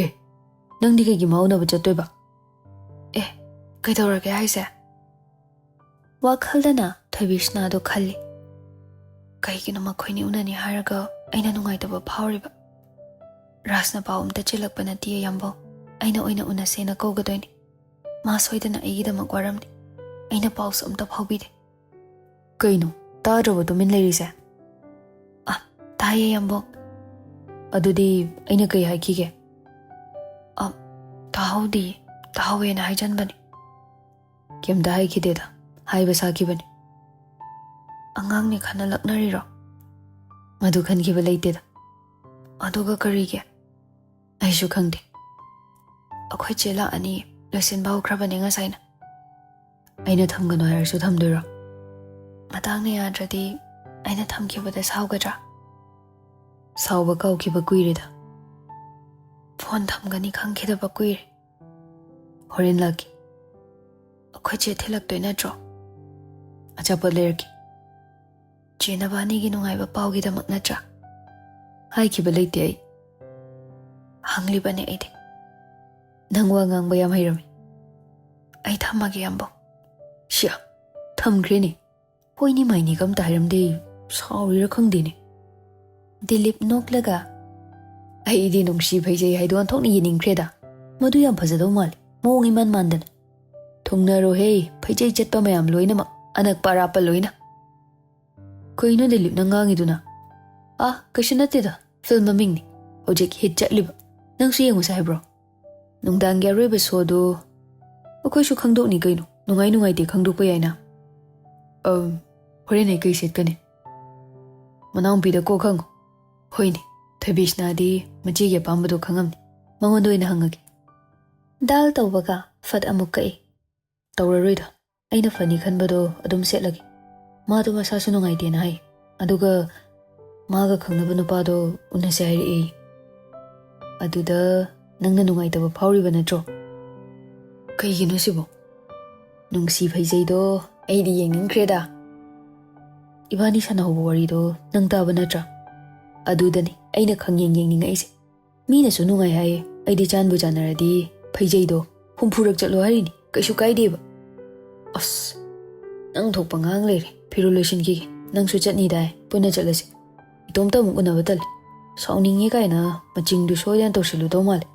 "ꯑꯦ, ꯅꯪꯗꯤ ꯀꯩꯒꯤ ꯃꯥ ꯎꯅꯕ ꯆꯠꯇꯣꯏꯕ?" "ꯑꯦ, ꯀꯩꯗꯧꯔꯒꯦ ꯍꯥꯏꯁꯦ?" ꯋꯥꯈꯜꯗꯅ ꯊꯣꯏꯕꯤꯁꯅꯥꯗꯣ ꯈꯜꯂꯤ꯫ "ꯀꯩꯒꯤꯅꯣ ꯃꯈꯣꯏꯅꯤ ꯎꯅꯅꯤ ꯍꯥꯏꯔꯒ ꯑꯩꯅ ꯅꯨꯡꯉꯥꯏꯇꯕ ꯐꯥꯎꯔꯤꯕ? ꯔꯥꯖꯅ ꯄꯥꯎ ꯑꯝꯇ ꯆꯦꯜꯂꯛꯄ ꯅꯠꯇꯦ ꯌꯥꯝꯕꯧ꯫ ꯑꯩꯅ ꯑꯣꯏꯅ ꯎꯅꯁꯦꯅ ꯀꯧꯒꯗꯣꯏꯅꯤ꯫ ꯃꯥ ꯁꯣꯏꯗꯅ ꯑꯩꯒꯤꯗꯃꯛ ꯋꯥꯔꯝꯅꯤ꯫ ꯑꯩꯅ ꯄꯥꯎꯁꯨ ꯑꯝꯇ ꯐꯥꯎꯕꯤꯗꯦ꯫" "ꯀꯩꯅꯣ, ꯇꯥꯗ꯭ꯔꯕꯣ ꯇꯨꯃꯤꯟ ꯂꯩꯔꯤꯁꯦ?" "ꯑ, ꯇꯥꯏꯌꯦ ꯌꯥꯝꯕꯧ꯫" "ꯑꯗꯨꯗꯤ ꯑꯩꯅ ꯀꯩ ꯍꯥꯏꯈꯤꯒꯦ?" "ꯑ, ꯇꯥꯍꯧꯗꯤꯌꯦ꯫ ꯇꯥꯍꯧꯋꯦꯅ ꯍꯥꯏꯖꯟꯕꯅꯤ꯫" "ꯀꯩꯝꯇ ꯍꯥꯏꯈꯤꯗꯦꯗ, ꯍꯥꯏꯕ ꯁꯥꯈꯤꯕꯅꯤ꯫" "ꯑꯉꯥꯡꯅꯦ ꯈꯟꯅ ꯂꯛꯅꯔꯤꯔꯣ?" "ꯃꯗꯨ ꯈꯟꯈꯤꯕ ꯂꯩꯇꯦꯗ꯫" "ꯑꯗꯨꯒ ꯀꯔꯤꯒꯤ?" "ꯑꯩꯁꯨ ꯈꯪꯗꯦ꯫ ꯑꯩꯈꯣꯏ ꯆꯦ ꯂꯥꯛꯑꯅꯤ, ꯂꯣꯏꯁꯤꯟꯕ ꯍꯧꯈ꯭ꯔꯕꯅꯦ ꯉꯁꯥꯏꯅ꯫" "ꯑꯩꯅ ꯊꯝꯒꯅꯨ ꯍꯥꯏꯔꯁꯨ ꯊꯝꯗꯣꯏꯔꯣ?" "ꯃꯇꯥꯡꯅ ꯌꯥꯗ꯭ꯔꯗꯤ ꯑꯩꯅ ꯊꯝꯈꯤꯕꯗ ꯁꯥꯎꯒꯗ꯭ꯔꯥ?" "ꯁꯥꯎꯕ ꯀꯥꯎꯈꯤꯕ ꯀꯨꯏꯔꯦꯗ꯫" "ꯐꯣꯟ ꯊꯝꯒꯅꯤ ꯈꯪꯈꯤꯗꯕ ꯀꯨꯏꯔꯦ꯫" "ꯍꯣꯔꯦꯟ ꯂꯥꯛꯀꯦ꯫" "ꯑꯩꯈꯣꯏ ꯆꯦ ꯊꯤꯜꯂꯛꯇꯣꯏ ꯅꯠꯇ꯭ꯔꯣ?" "ꯑꯆꯥꯄꯣꯠ ꯂꯩꯔꯛꯀꯦ꯫" "ꯆꯦ ꯅꯕꯥꯅꯤꯒꯤ ꯅꯨꯡꯉꯥꯏꯕ ꯄꯥꯎꯒꯤꯗꯃꯛ ꯅꯠꯇ꯭ꯔꯥ?" "ꯍꯥꯏꯈꯤꯕ ꯂꯩꯇꯦ ꯑꯩ꯫" "ꯍꯪꯂꯤꯕꯅꯦ ꯑꯩꯗꯤ꯫" "ꯅꯪ ꯋꯥ ꯉꯥꯡꯕ ꯌꯥꯝ ꯍꯩꯔꯝꯃꯤ꯫" "ꯑꯩ ꯊꯝꯃꯒꯦ ꯌꯥꯝꯕꯧ꯫" ꯁꯤꯌꯥ, ꯊꯝꯈ꯭ꯔꯦꯅꯦ꯫ ꯍꯣꯏꯅꯤ ꯃꯥꯏꯅꯤꯒ ꯑꯝꯇ ꯍꯥꯏꯔꯝꯗꯦ꯫ ꯁꯥꯎꯔꯤꯔ ꯈꯪꯗꯦꯅꯦ꯫ ꯗꯤꯂꯤꯞ ꯅꯣꯛꯂꯒ, "ꯑꯩꯗꯤ ꯅꯨꯡꯁꯤ ꯐꯩꯖꯩ ꯍꯥꯏꯗꯣ ꯑꯣꯟꯊꯣꯛꯅ ꯌꯦꯡꯅꯤꯡꯈ꯭ꯔꯦꯗ꯫ ꯃꯗꯨ ꯌꯥꯝ ꯐꯖꯗꯧ ꯃꯥꯜꯂꯤ, ꯃꯑꯣꯡ ꯏꯃꯥꯟ ꯃꯥꯟꯗꯅ꯫ ꯊꯨꯡꯅꯔꯣꯍꯦ, ꯐꯩꯖꯩ ꯆꯠꯄ ꯃꯌꯥꯝ ꯂꯣꯏꯅꯃꯛ, ꯑꯅꯛꯄ ꯑꯔꯥꯞꯄ ꯂꯣꯏꯅ꯫" "ꯀꯩꯅꯣ ꯗꯤꯂꯤꯞ ꯅꯪ ꯉꯥꯡꯉꯤꯗꯨꯅ?" "ꯑꯥ, ꯀꯩꯁꯨ ꯅꯠꯇꯦꯗ, ꯐꯤꯜꯝ ꯃꯃꯤꯡꯅꯤ꯫ ꯍꯧꯖꯤꯛ ꯍꯤꯠ ꯆꯠꯂꯤꯕ꯫ ꯅꯪꯁꯨ ꯌꯦꯡꯉꯨꯁꯦ ꯍꯥꯏꯕ꯭ꯔꯣ?" "ꯅꯨꯡꯗꯥꯡꯒꯤ ꯑꯔꯣꯏꯕ ꯁꯣꯗꯣ?" "ꯑꯩꯈꯣꯏꯁꯨ ꯈꯪꯗꯣꯛꯅꯤ ꯀꯩꯅꯣ, ꯅꯨꯡꯉꯥꯏ ꯅꯨꯡꯉꯥꯏꯇꯦ ꯈꯪꯗꯣꯛꯄ ꯌꯥꯏꯅ꯫" "ꯑꯝ, ꯍꯣꯔꯦꯟ ꯑꯩ ꯀꯩ ꯁꯦꯠꯀꯅꯤ?" "ꯃꯅꯥꯎꯄꯤꯗ ꯀꯣꯛ ꯍꯪꯉꯨ꯫" "ꯍꯣꯏꯅꯦ, ꯊꯣꯏꯕꯤꯁꯅꯥꯗꯤ ꯃꯆꯦꯒꯤ ꯑꯄꯥꯝꯕꯗꯣ ꯈꯪꯉꯝꯅꯤ꯫ ꯃꯉꯣꯟꯗ ꯑꯣꯏꯅ ꯍꯪꯉꯒꯦ꯫" ꯗꯥꯜ ꯇꯧꯕꯒ ꯐꯠ ꯑꯃꯨꯛ ꯀꯛꯏ꯫ "ꯇꯧꯔꯔꯣꯏꯗ, ꯑꯩꯅ ꯐꯅꯤ ꯈꯟꯕꯗꯣ ꯑꯗꯨꯝ ꯁꯦꯠꯂꯒꯦ꯫ ꯃꯥꯗꯣ ꯃꯁꯥꯁꯨ ꯅꯨꯡꯉꯥꯏꯇꯦꯅ ꯍꯥꯏ꯫ ꯑꯗꯨꯒ ꯃꯥꯒ ꯈꯪꯅꯕ ꯅꯨꯄꯥꯗꯣ ꯎꯅꯁꯦ ꯍꯥꯏꯔꯛꯑꯦ꯫" "ꯑꯗꯨꯗ ꯅꯪꯅ ꯅꯨꯡꯉꯥꯏꯇꯕ ꯐꯥꯎꯔꯤꯕ ꯅꯠꯇ꯭ꯔꯣ?" "ꯀꯩꯒꯤꯅꯣ ꯁꯤꯕꯣ?" "ꯅꯨꯡꯁꯤ ꯐꯩꯖꯩꯗꯣ ꯑꯩꯗꯤ ꯌꯦꯡꯅꯤꯡꯈ꯭ꯔꯦꯗ꯫ ꯏꯕꯥꯅꯤ ꯁꯥꯟꯅꯍꯧꯕ ꯋꯥꯔꯤꯗꯣ ꯅꯪ ꯇꯥꯕ ꯅꯠꯇ꯭ꯔꯥ? ꯑꯗꯨꯗꯅꯤ ꯑꯩꯅ ꯈꯪꯌꯦꯡ ꯌꯦꯡꯅꯤꯡꯉꯛꯏꯁꯦ꯫ ꯃꯤꯅꯁꯨ ꯅꯨꯡꯉꯥꯏ ꯍꯥꯏꯌꯦ, ꯑꯩꯗꯤ ꯆꯥꯟꯕꯨ ꯆꯥꯟꯅꯔꯗꯤ ꯐꯩꯖꯩꯗꯣ ꯍꯨꯝꯐꯨꯔꯛ ꯆꯠꯂꯣ ꯍꯥꯏꯔꯤꯅꯤ, ꯀꯩꯁꯨ ꯀꯥꯏꯗꯦꯕ꯫" "ꯑꯁ, ꯅꯪ ꯊꯣꯛꯄ ꯉꯥꯡ ꯂꯩꯔꯦ꯫ ꯐꯤꯔꯣꯜ ꯂꯣꯏꯁꯤꯟꯈꯤꯒꯦ, ꯅꯪꯁꯨ ꯆꯠꯅꯤꯗꯥꯏ, ꯄꯨꯟꯅ ꯆꯠꯂꯁꯤ꯫ ꯏꯇꯣꯝꯇ ꯑꯃꯨꯛ ꯎꯅꯕ ꯇꯜꯂꯤ꯫ ꯁꯥꯎꯅꯤꯡꯉꯦ ꯀꯥꯏꯅ ꯃꯆꯤꯡꯗꯨ ꯁꯣꯏꯗꯅ ꯇꯧꯁꯤꯜꯂꯨꯗꯧ ꯃꯥꯜꯂꯦ꯫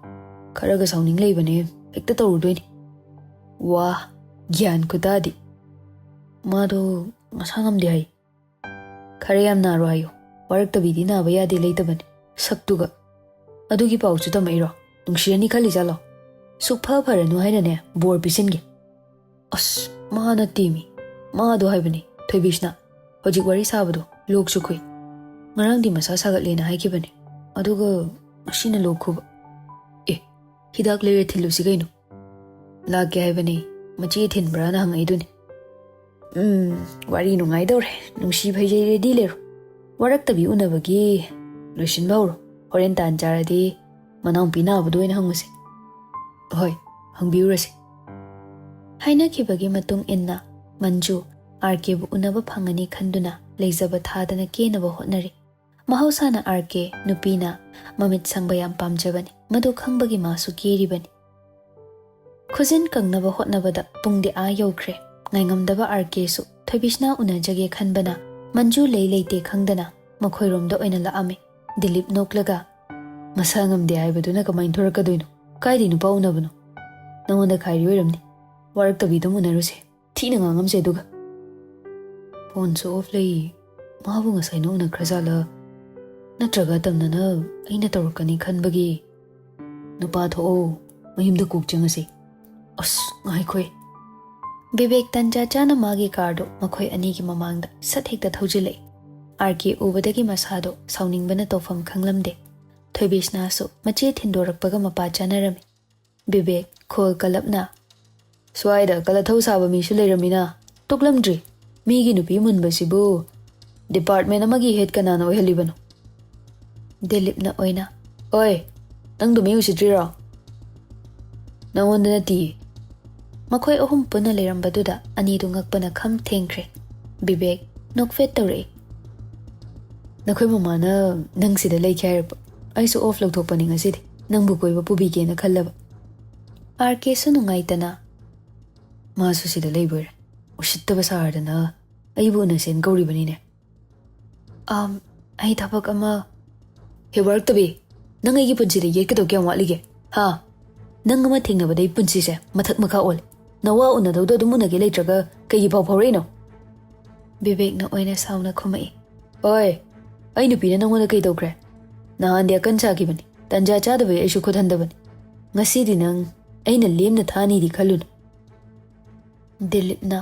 ꯈꯔꯒ ꯁꯥꯎꯅꯤꯡ ꯂꯩꯕꯅꯦ, ꯍꯦꯛꯇ ꯇꯧꯔꯨꯗꯣꯏꯅꯤ꯫" "ꯋꯥ, ꯒ꯭ꯌꯥꯟ ꯈꯨꯇꯥꯗꯤ꯫ ꯃꯥꯗꯣ ꯃꯁꯥ ꯉꯝꯗꯦ ꯍꯥꯏ꯫" "ꯈꯔ ꯌꯥꯝ ꯅꯥꯔꯣ ꯍꯥꯏꯌꯣ꯫ ꯋꯥꯔꯛꯇꯕꯤꯗꯤ ꯅꯥꯕ ꯌꯥꯗꯦ ꯂꯩꯇꯕꯅꯤ꯫ ꯁꯛꯇꯨꯒ꯫ ꯑꯗꯨꯒꯤ ꯄꯥꯎꯁꯨ ꯇꯝꯃꯛꯏꯔꯣ? ꯅꯨꯡꯁꯤꯔꯅꯤ ꯈꯜꯂꯤꯖꯥꯠꯂꯣ? ꯁꯨꯛꯐ ꯐꯔꯅꯨ ꯍꯥꯏꯅꯅꯦ ꯕꯣꯔ ꯄꯤꯁꯤꯟꯒꯦ꯫" "ꯑꯁ, ꯃꯥ ꯅꯠꯇꯦꯃꯤ꯫ ꯃꯥꯗꯣ ꯍꯥꯏꯕꯅꯤ, ꯊꯣꯏꯕꯤꯁꯅꯥ꯫ ꯍꯧꯖꯤꯛ ꯋꯥꯔꯤ ꯁꯥꯕꯗꯣ ꯂꯣꯛꯁꯨ ꯈꯨꯏ꯫ ꯉꯔꯥꯡꯗꯤ ꯃꯁꯥ ꯁꯥꯒꯠꯂꯦꯅ ꯍꯥꯏꯈꯤꯕꯅꯤ꯫ ꯑꯗꯨꯒ ꯉꯁꯤꯅ ꯂꯣꯛ ꯈꯨꯕ꯫ ꯑꯦ, ꯍꯤꯗꯥꯛ ꯂꯩꯔ ꯊꯤꯜꯂꯨꯁꯤ ꯀꯩꯅꯣ꯫" "ꯂꯥꯛꯀꯦ ꯍꯥꯏꯕꯅꯤ, ꯃꯆꯦ ꯊꯤꯟꯕ꯭ꯔꯥꯅ ꯍꯪꯉꯛꯏꯗꯨꯅꯤ꯫" "ꯎꯝ, ꯋꯥꯔꯤ ꯅꯨꯡꯉꯥꯏꯗꯧꯔꯦ꯫ ꯅꯨꯡꯁꯤ ꯐꯩꯖꯩ ꯔꯦꯗꯤ ꯂꯩꯔꯣ꯫ ꯋꯥꯔꯛꯇꯕꯤ ꯎꯅꯕꯒꯤ ꯂꯣꯏꯁꯤꯟꯕ ꯍꯧꯔꯣ꯫ ꯍꯣꯔꯦꯟ ꯇꯥꯟ ꯆꯥꯔꯗꯤ ꯃꯅꯥꯎꯄꯤ ꯅꯥꯕꯗꯣ ꯑꯣꯏꯅ ꯍꯪꯉꯨꯁꯦ꯫" "ꯍꯣꯏ, ꯍꯪꯕꯤꯔꯨꯔꯁꯦ꯫" ꯍꯥꯏꯅꯈꯤꯕꯒꯤ ꯃꯇꯨꯡ ꯏꯟꯅ ꯃꯟꯖꯨ ꯑꯥꯔ ꯀꯦꯕꯨ ꯎꯅꯕ ꯐꯪꯉꯅꯤ ꯈꯟꯗꯨꯅ ꯂꯩꯖꯕ ꯊꯥꯗꯅ ꯀꯦꯅꯕ ꯍꯣꯠꯅꯔꯤ꯫ ꯃꯍꯧꯁꯥꯅ ꯑꯥꯔ ꯀꯦ ꯅꯨꯄꯤꯅ ꯃꯃꯤꯠ ꯁꯪꯕ ꯌꯥꯝ ꯄꯥꯝꯖꯕꯅꯤ꯫ ꯃꯗꯨ ꯈꯪꯕꯒꯤ ꯃꯥꯁꯨ ꯀꯦꯔꯤꯕꯅꯤ꯫ ꯈꯨꯖꯤꯟ ꯀꯪꯅꯕ ꯍꯣꯠꯅꯕꯗ ꯄꯨꯡꯗꯤ ꯑꯥ ꯌꯧꯈ꯭ꯔꯦ꯫ ꯉꯥꯏꯉꯝꯗꯕ ꯑꯥꯔ ꯀꯦꯁꯨ ꯊꯣꯏꯕꯤꯁꯅꯥ ꯎꯅꯖꯒꯦ ꯈꯟꯕꯅ ꯃꯟꯖꯨ ꯂꯩ ꯂꯩꯇꯦ ꯈꯪꯗꯅ ꯃꯈꯣꯏꯔꯣꯝꯗ ꯑꯣꯏꯅ ꯂꯥꯛꯑꯝꯃꯤ꯫ ꯗꯤꯂꯤꯞ ꯅꯣꯛꯂꯒ, "ꯃꯁꯥ ꯉꯝꯗꯦ ꯍꯥꯏꯕꯗꯨꯅ ꯀꯃꯥꯏꯅ ꯊꯣꯔꯛꯀꯗꯣꯏꯅꯣ? ꯀꯥꯏꯗꯩ ꯅꯨꯄꯥ ꯎꯅꯕꯅꯣ? ꯅꯉꯣꯟꯗ ꯈꯥꯏꯔꯤ ꯑꯣꯏꯔꯝꯅꯤ꯫ ꯋꯥꯔꯛꯇꯕꯤ ꯑꯗꯨꯝ ꯎꯅꯔꯨꯁꯦ꯫ ꯊꯤꯅ ꯉꯥꯡꯉꯝꯁꯦ ꯑꯗꯨꯒ꯫" "ꯐꯣꯟꯁꯨ ꯑꯣꯐ ꯂꯩ꯫ ꯃꯥꯕꯨ ꯉꯁꯥꯏꯅ ꯎꯅꯈ꯭ꯔꯖꯥꯠꯂ? ꯅꯠꯇ꯭ꯔꯒ ꯇꯝꯅꯅ ꯑꯩꯅ ꯇꯧꯔꯛꯀꯅꯤ ꯈꯟꯕꯒꯤ? ꯅꯨꯄꯥ ꯊꯣꯛꯑꯣ, ꯃꯌꯨꯝꯗ ꯀꯣꯛ ꯆꯪꯉꯁꯤ꯫" "ꯑꯁ, ꯉꯥꯏꯈꯣꯏ꯫" ꯕꯤꯕꯦꯛ ꯇꯟꯖꯥ ꯆꯥꯅ ꯃꯥꯒꯤ ꯀꯥꯔꯗꯣ ꯃꯈꯣꯏ ꯑꯅꯤꯒꯤ ꯃꯃꯥꯡꯗ ꯁꯠ ꯍꯦꯛꯇ ꯊꯧꯖꯤꯜꯂꯛꯏ꯫ ꯑꯥꯔ ꯀꯦ ꯎꯕꯗꯒꯤ ꯃꯁꯥꯗꯣ ꯁꯥꯎꯅꯤꯡꯕꯅ ꯇꯧꯐꯝ ꯈꯪꯂꯝꯗꯦ꯫ ꯊꯣꯏꯕꯤꯁꯅꯥꯁꯨ ꯃꯆꯦ ꯊꯤꯟꯗꯣꯔꯛꯄꯒ ꯃꯄꯥ ꯆꯥꯅꯔꯝꯃꯤ꯫ ꯕꯤꯕꯦꯛ ꯈꯣꯜ ꯀꯂꯞꯅ, "ꯁ꯭ꯋꯥꯏꯗ ꯀꯂꯊꯧ ꯁꯥꯕ ꯃꯤꯁꯨ ꯂꯩꯔꯝꯃꯤꯅ, ꯇꯣꯛꯂꯝꯗ꯭ꯔꯤ꯫ ꯃꯤꯒꯤ ꯅꯨꯄꯤ ꯃꯨꯟꯕꯁꯤꯕꯨ ꯗꯤꯄꯥꯔꯠꯃꯦꯟ ꯑꯃꯒꯤ ꯍꯦꯠ ꯀꯅꯥꯅ ꯑꯣꯏꯍꯜꯂꯤꯕꯅꯣ?" ꯗꯤꯂꯤꯞꯅ ꯑꯣꯏꯅ, "ꯑꯣꯏ, ꯅꯪꯗꯣ ꯃꯤ ꯎꯁꯤꯠꯇ꯭ꯔꯤꯔꯣ?" "ꯅꯉꯣꯟꯗ ꯅꯠꯇꯤꯌꯦ꯫" ꯃꯈꯣꯏ ꯑꯍꯨꯝ ꯄꯨꯟꯅ ꯂꯩꯔꯝꯕꯗꯨꯗ ꯑꯅꯤꯗꯨ ꯉꯛꯄꯅ ꯈꯝ ꯊꯦꯡꯈ꯭ꯔꯦ꯫ ꯕꯤꯕꯦꯛ ꯅꯣꯛꯐꯦꯠ ꯇꯧꯔꯛꯏ꯫ "ꯅꯈꯣꯏ ꯃꯃꯥꯅ ꯅꯪ ꯁꯤꯗ ꯂꯩꯈꯤ ꯍꯥꯏꯔꯛꯄ꯫ ꯑꯩꯁꯨ ꯑꯣꯐ ꯂꯧꯊꯣꯛꯄꯅꯤ ꯉꯁꯤꯗꯤ, ꯅꯪꯕꯨ ꯀꯣꯏꯕ ꯄꯨꯕꯤꯒꯦꯅ ꯈꯜꯂꯕ꯫" ꯑꯥꯔ ꯀꯦꯁꯨ ꯅꯨꯡꯉꯥꯏꯇꯅ, "ꯃꯥꯁꯨ ꯁꯤꯗ ꯂꯩꯕꯣꯏꯔꯦ꯫ ꯎꯁꯤꯠꯇꯕ ꯁꯥꯔꯗꯅ ꯑꯩꯕꯨ ꯎꯅꯁꯦꯅ ꯀꯧꯔꯤꯕꯅꯤꯅꯦ꯫" "ꯑꯝ, ꯑꯩ ꯊꯕꯛ ꯑꯃ꯫" "ꯍꯦ ꯋꯥꯔꯛꯇꯕꯤ, ꯅꯪ ꯑꯩꯒꯤ ꯄꯨꯟꯁꯤꯗ ꯌꯦꯠꯀꯗꯧ ꯀꯌꯥꯝ ꯋꯥꯠꯂꯤꯒꯦ? ꯍꯥ? ꯅꯪ ꯑꯃ ꯊꯦꯡꯅꯕꯗ ꯑꯩ ꯄꯨꯟꯁꯤꯁꯦ ꯃꯊꯛ ꯃꯈꯥ ꯑꯣꯜꯂꯦ꯫ ꯅꯋꯥ ꯎꯅꯗꯧꯗꯣ ꯑꯗꯨꯝ ꯎꯅꯒꯦ ꯂꯩꯇ꯭ꯔꯒ ꯀꯩꯒꯤ ꯄꯥꯎ ꯐꯥꯎꯔꯛꯏꯅꯣ?" ꯕꯤꯕꯦꯛꯅ ꯑꯣꯏꯅ ꯁꯥꯎꯅ ꯈꯨꯝꯃꯛꯏ꯫ "ꯑꯣꯏ, ꯑꯩ ꯅꯨꯄꯤꯅ ꯅꯪꯉꯣꯟꯗ ꯀꯩ ꯇꯧꯈ꯭ꯔꯦ? ꯅꯍꯥꯟꯗꯤ ꯑꯀꯟ ꯁꯥꯈꯤꯕꯅꯤ, ꯇꯟꯖꯥ ꯆꯥꯗꯕꯩ ꯑꯩꯁꯨ ꯈꯨꯠ ꯍꯟꯗꯕꯅꯤ꯫ ꯉꯁꯤꯗꯤ ꯅꯪ ꯑꯩꯅ ꯂꯦꯝꯅ ꯊꯥꯅꯤꯗꯤ ꯈꯜꯂꯨꯅꯨ꯫" ꯗꯤꯂꯤꯞꯅ,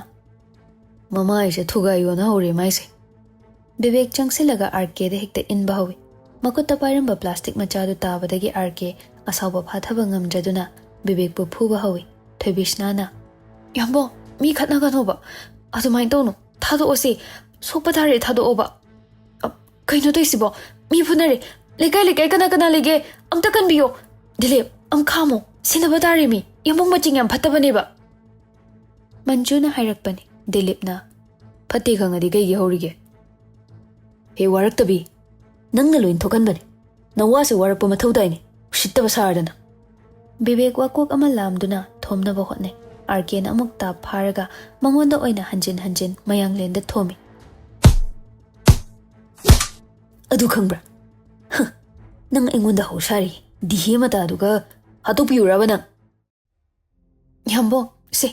"ꯃꯃꯥꯏꯁꯦ ꯊꯨꯒꯥꯏ ꯌꯣꯟꯅ ꯍꯧꯔꯦ ꯃꯥꯏꯁꯦ꯫" ꯕꯤꯕꯦꯛ ꯆꯪꯁꯤꯜꯂꯒ ꯑꯥꯔ ꯀꯦꯗ ꯍꯦꯛꯇ ꯏꯟꯕ ꯍꯧꯏ꯫ ꯃꯈꯨꯠꯇ ꯄꯥꯏꯔꯝꯕ ꯄ꯭ꯂꯥꯁꯇꯤꯛ ꯃꯆꯥꯗꯨ ꯇꯥꯕꯗꯒꯤ ꯑꯥꯔ ꯀꯦ ꯑꯁꯥꯎꯕ ꯐꯥꯊꯕ ꯉꯝꯗ꯭ꯔꯗꯨꯅ ꯕꯤꯕꯦꯛꯄꯨ ꯐꯨꯕ ꯍꯧꯏ꯫ ꯊꯣꯏꯕꯤꯁꯅꯥꯅ, "ꯌꯥꯝꯕꯣ, ꯃꯤ ꯈꯠꯅꯒꯅꯣꯕ꯫ ꯑꯗꯨꯃꯥꯏꯅ ꯇꯧꯅꯨ꯫ ꯊꯥꯗꯣꯛꯑꯣꯁꯦ꯫ ꯁꯣꯛꯄ ꯇꯥꯔꯦ, ꯊꯥꯗꯣꯛꯑꯣꯕ꯫ ꯑ, ꯀꯩꯅꯣ ꯇꯧꯏꯁꯤꯕꯣ? ꯃꯤ ꯐꯨꯅꯔꯦ꯫ ꯂꯩꯀꯥꯏ ꯂꯩꯀꯥꯏ ꯀꯅꯥ ꯀꯅꯥ ꯂꯩꯒꯦ? ꯑꯝꯇ ꯀꯟꯕꯤꯌꯣ꯫ ꯗꯤꯂꯤꯞ, ꯑꯝ ꯈꯥꯝꯃꯣ꯫ ꯁꯤꯟꯅꯕ ꯇꯥꯔꯦ ꯃꯤ꯫ ꯌꯥꯝꯕꯨꯡ ꯃꯆꯤꯡ ꯌꯥꯝ ꯐꯠꯇꯕꯅꯦꯕ꯫" ꯃꯟꯖꯨꯅ ꯍꯥꯏꯔꯛꯄꯅꯤ꯫ ꯗꯤꯂꯤꯞꯅ, "ꯐꯠꯇꯦ ꯈꯪꯉꯗꯤ ꯀꯩꯒꯤ ꯍꯧꯔꯤꯒꯦ? ꯍꯦ ꯋꯥꯔꯛꯇꯕꯤ, ꯅꯪꯅ ꯂꯣꯏ ꯊꯣꯛꯍꯟꯕꯅꯦ꯫ ꯅꯋꯥꯁꯦ ꯋꯥꯔꯛꯄ ꯃꯊꯧ ꯇꯥꯏꯅꯦ, ꯎꯁꯤꯠꯇꯕ ꯁꯥꯔꯗꯅ꯫" ꯕꯤꯕꯦꯛ ꯋꯥꯀꯣꯛ ꯑꯃ ꯂꯥꯝꯗꯨꯅ ꯊꯣꯝꯅꯕ ꯍꯣꯠꯅꯩ꯫ ꯑꯥꯔ ꯀꯦꯅ ꯑꯃꯨꯛ ꯇꯥꯞ ꯐꯥꯔꯒ ꯃꯉꯣꯟꯗ ꯑꯣꯏꯅ ꯍꯟꯖꯤꯟ ꯍꯟꯖꯤꯟ ꯃꯌꯥꯡꯂꯦꯟꯗ ꯊꯣꯝꯃꯤ꯫ "ꯑꯗꯨ ꯈꯪꯕ꯭ꯔꯥ? ꯍ, ꯅꯪ ꯑꯩꯉꯣꯟꯗ ꯍꯧ ꯁꯥꯔꯤ ꯗꯤꯍꯦ ꯃꯇꯥꯗꯨꯒ ꯍꯥꯠꯇꯣꯛꯄꯤꯌꯨꯔꯕ ꯅꯪ?" "ꯌꯥꯝꯕꯣ, ꯁꯦ,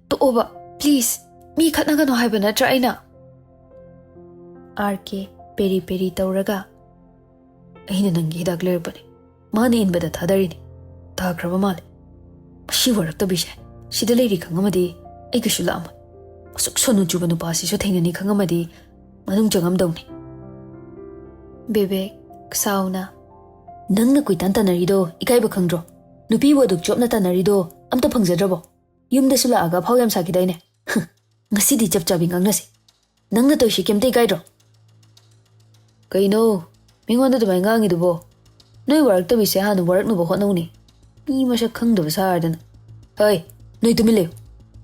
ꯇꯣꯛꯑꯣꯕ, please꯫ ꯃꯤ ꯈꯠꯅꯒꯅꯣ ꯍꯥꯏꯕ ꯅꯠꯇ꯭ꯔꯥ ꯑꯩꯅ?" ꯑꯥꯔ ꯀꯦ ꯄꯦꯔꯤ ꯄꯦꯔꯤ ꯇꯧꯔꯒ, "ꯑꯩꯅ ꯅꯪꯒꯤ ꯍꯤꯗꯥꯛ ꯂꯩꯔꯛꯄꯅꯦ꯫ ꯃꯥꯅ ꯏꯟꯕꯗ ꯊꯥꯗꯔꯤꯅꯦ꯫ ꯇꯥꯈ꯭ꯔꯕ ꯃꯥꯜꯂꯦ꯫ ꯃꯁꯤ ꯋꯥꯔꯛꯇꯕꯤꯁꯦ꯫ ꯁꯤꯗ ꯂꯩꯔꯤ ꯈꯪꯉꯝꯃꯗꯤ ꯑꯩ ꯀꯩꯁꯨ ꯂꯥꯛꯑꯝꯃꯣꯏ꯫ ꯑꯁꯨꯛ ꯁꯣꯅꯨ ꯆꯨꯕ ꯅꯨꯄꯥꯁꯤꯁꯨ ꯊꯦꯡꯅꯅꯤ ꯈꯪꯉꯝꯃꯗꯤ ꯃꯅꯨꯡ ꯆꯪꯉꯝꯗꯧꯅꯤ꯫" ꯕꯤꯕꯦꯛ ꯁꯥꯎꯅ, "ꯅꯪꯅ ꯀꯣꯏꯇꯥꯟ ꯇꯥꯟꯅꯔꯤꯗꯣ ꯏꯀꯥꯏꯕ ꯈꯪꯗ꯭ꯔꯣ? ꯅꯨꯄꯤꯕꯨ ꯑꯗꯨꯛ ꯆꯣꯞꯅ ꯇꯥꯟꯅꯔꯤꯗꯣ ꯑꯝꯇ ꯐꯪꯖꯗ꯭ꯔꯕꯣ? ꯌꯨꯝꯗꯁꯨ ꯂꯥꯛꯑꯒ ꯑꯐꯥꯎ ꯌꯥꯝ ꯁꯥꯈꯤꯗꯥꯏꯅꯦ? ꯍ, ꯉꯁꯤꯗꯤ ꯆꯞ ꯆꯥꯕꯤ ꯉꯥꯡꯅꯁꯦ꯫ ꯅꯪꯅ ꯇꯧꯏꯁꯤ ꯀꯩꯝꯇ ꯏꯀꯥꯏꯗ꯭ꯔꯣ?" "ꯀꯩꯅꯣ? ꯃꯤꯉꯣꯟꯗ ꯑꯗꯨꯃꯥꯏꯅ ꯉꯥꯡꯉꯤꯗꯨꯕꯣ? ꯅꯣꯏ ꯋꯥꯔꯛꯇꯕꯤꯁꯦ ꯍꯥꯟꯅ ꯋꯥꯔꯛꯅꯕ ꯍꯣꯠꯅꯧꯅꯦ꯫ ꯃꯤ ꯃꯁꯛ ꯈꯪꯗꯕ ꯁꯥꯔꯗꯅ꯫ ꯍꯩ, ꯅꯣꯏ ꯇꯨꯃꯤꯟ ꯂꯩꯌꯨ꯫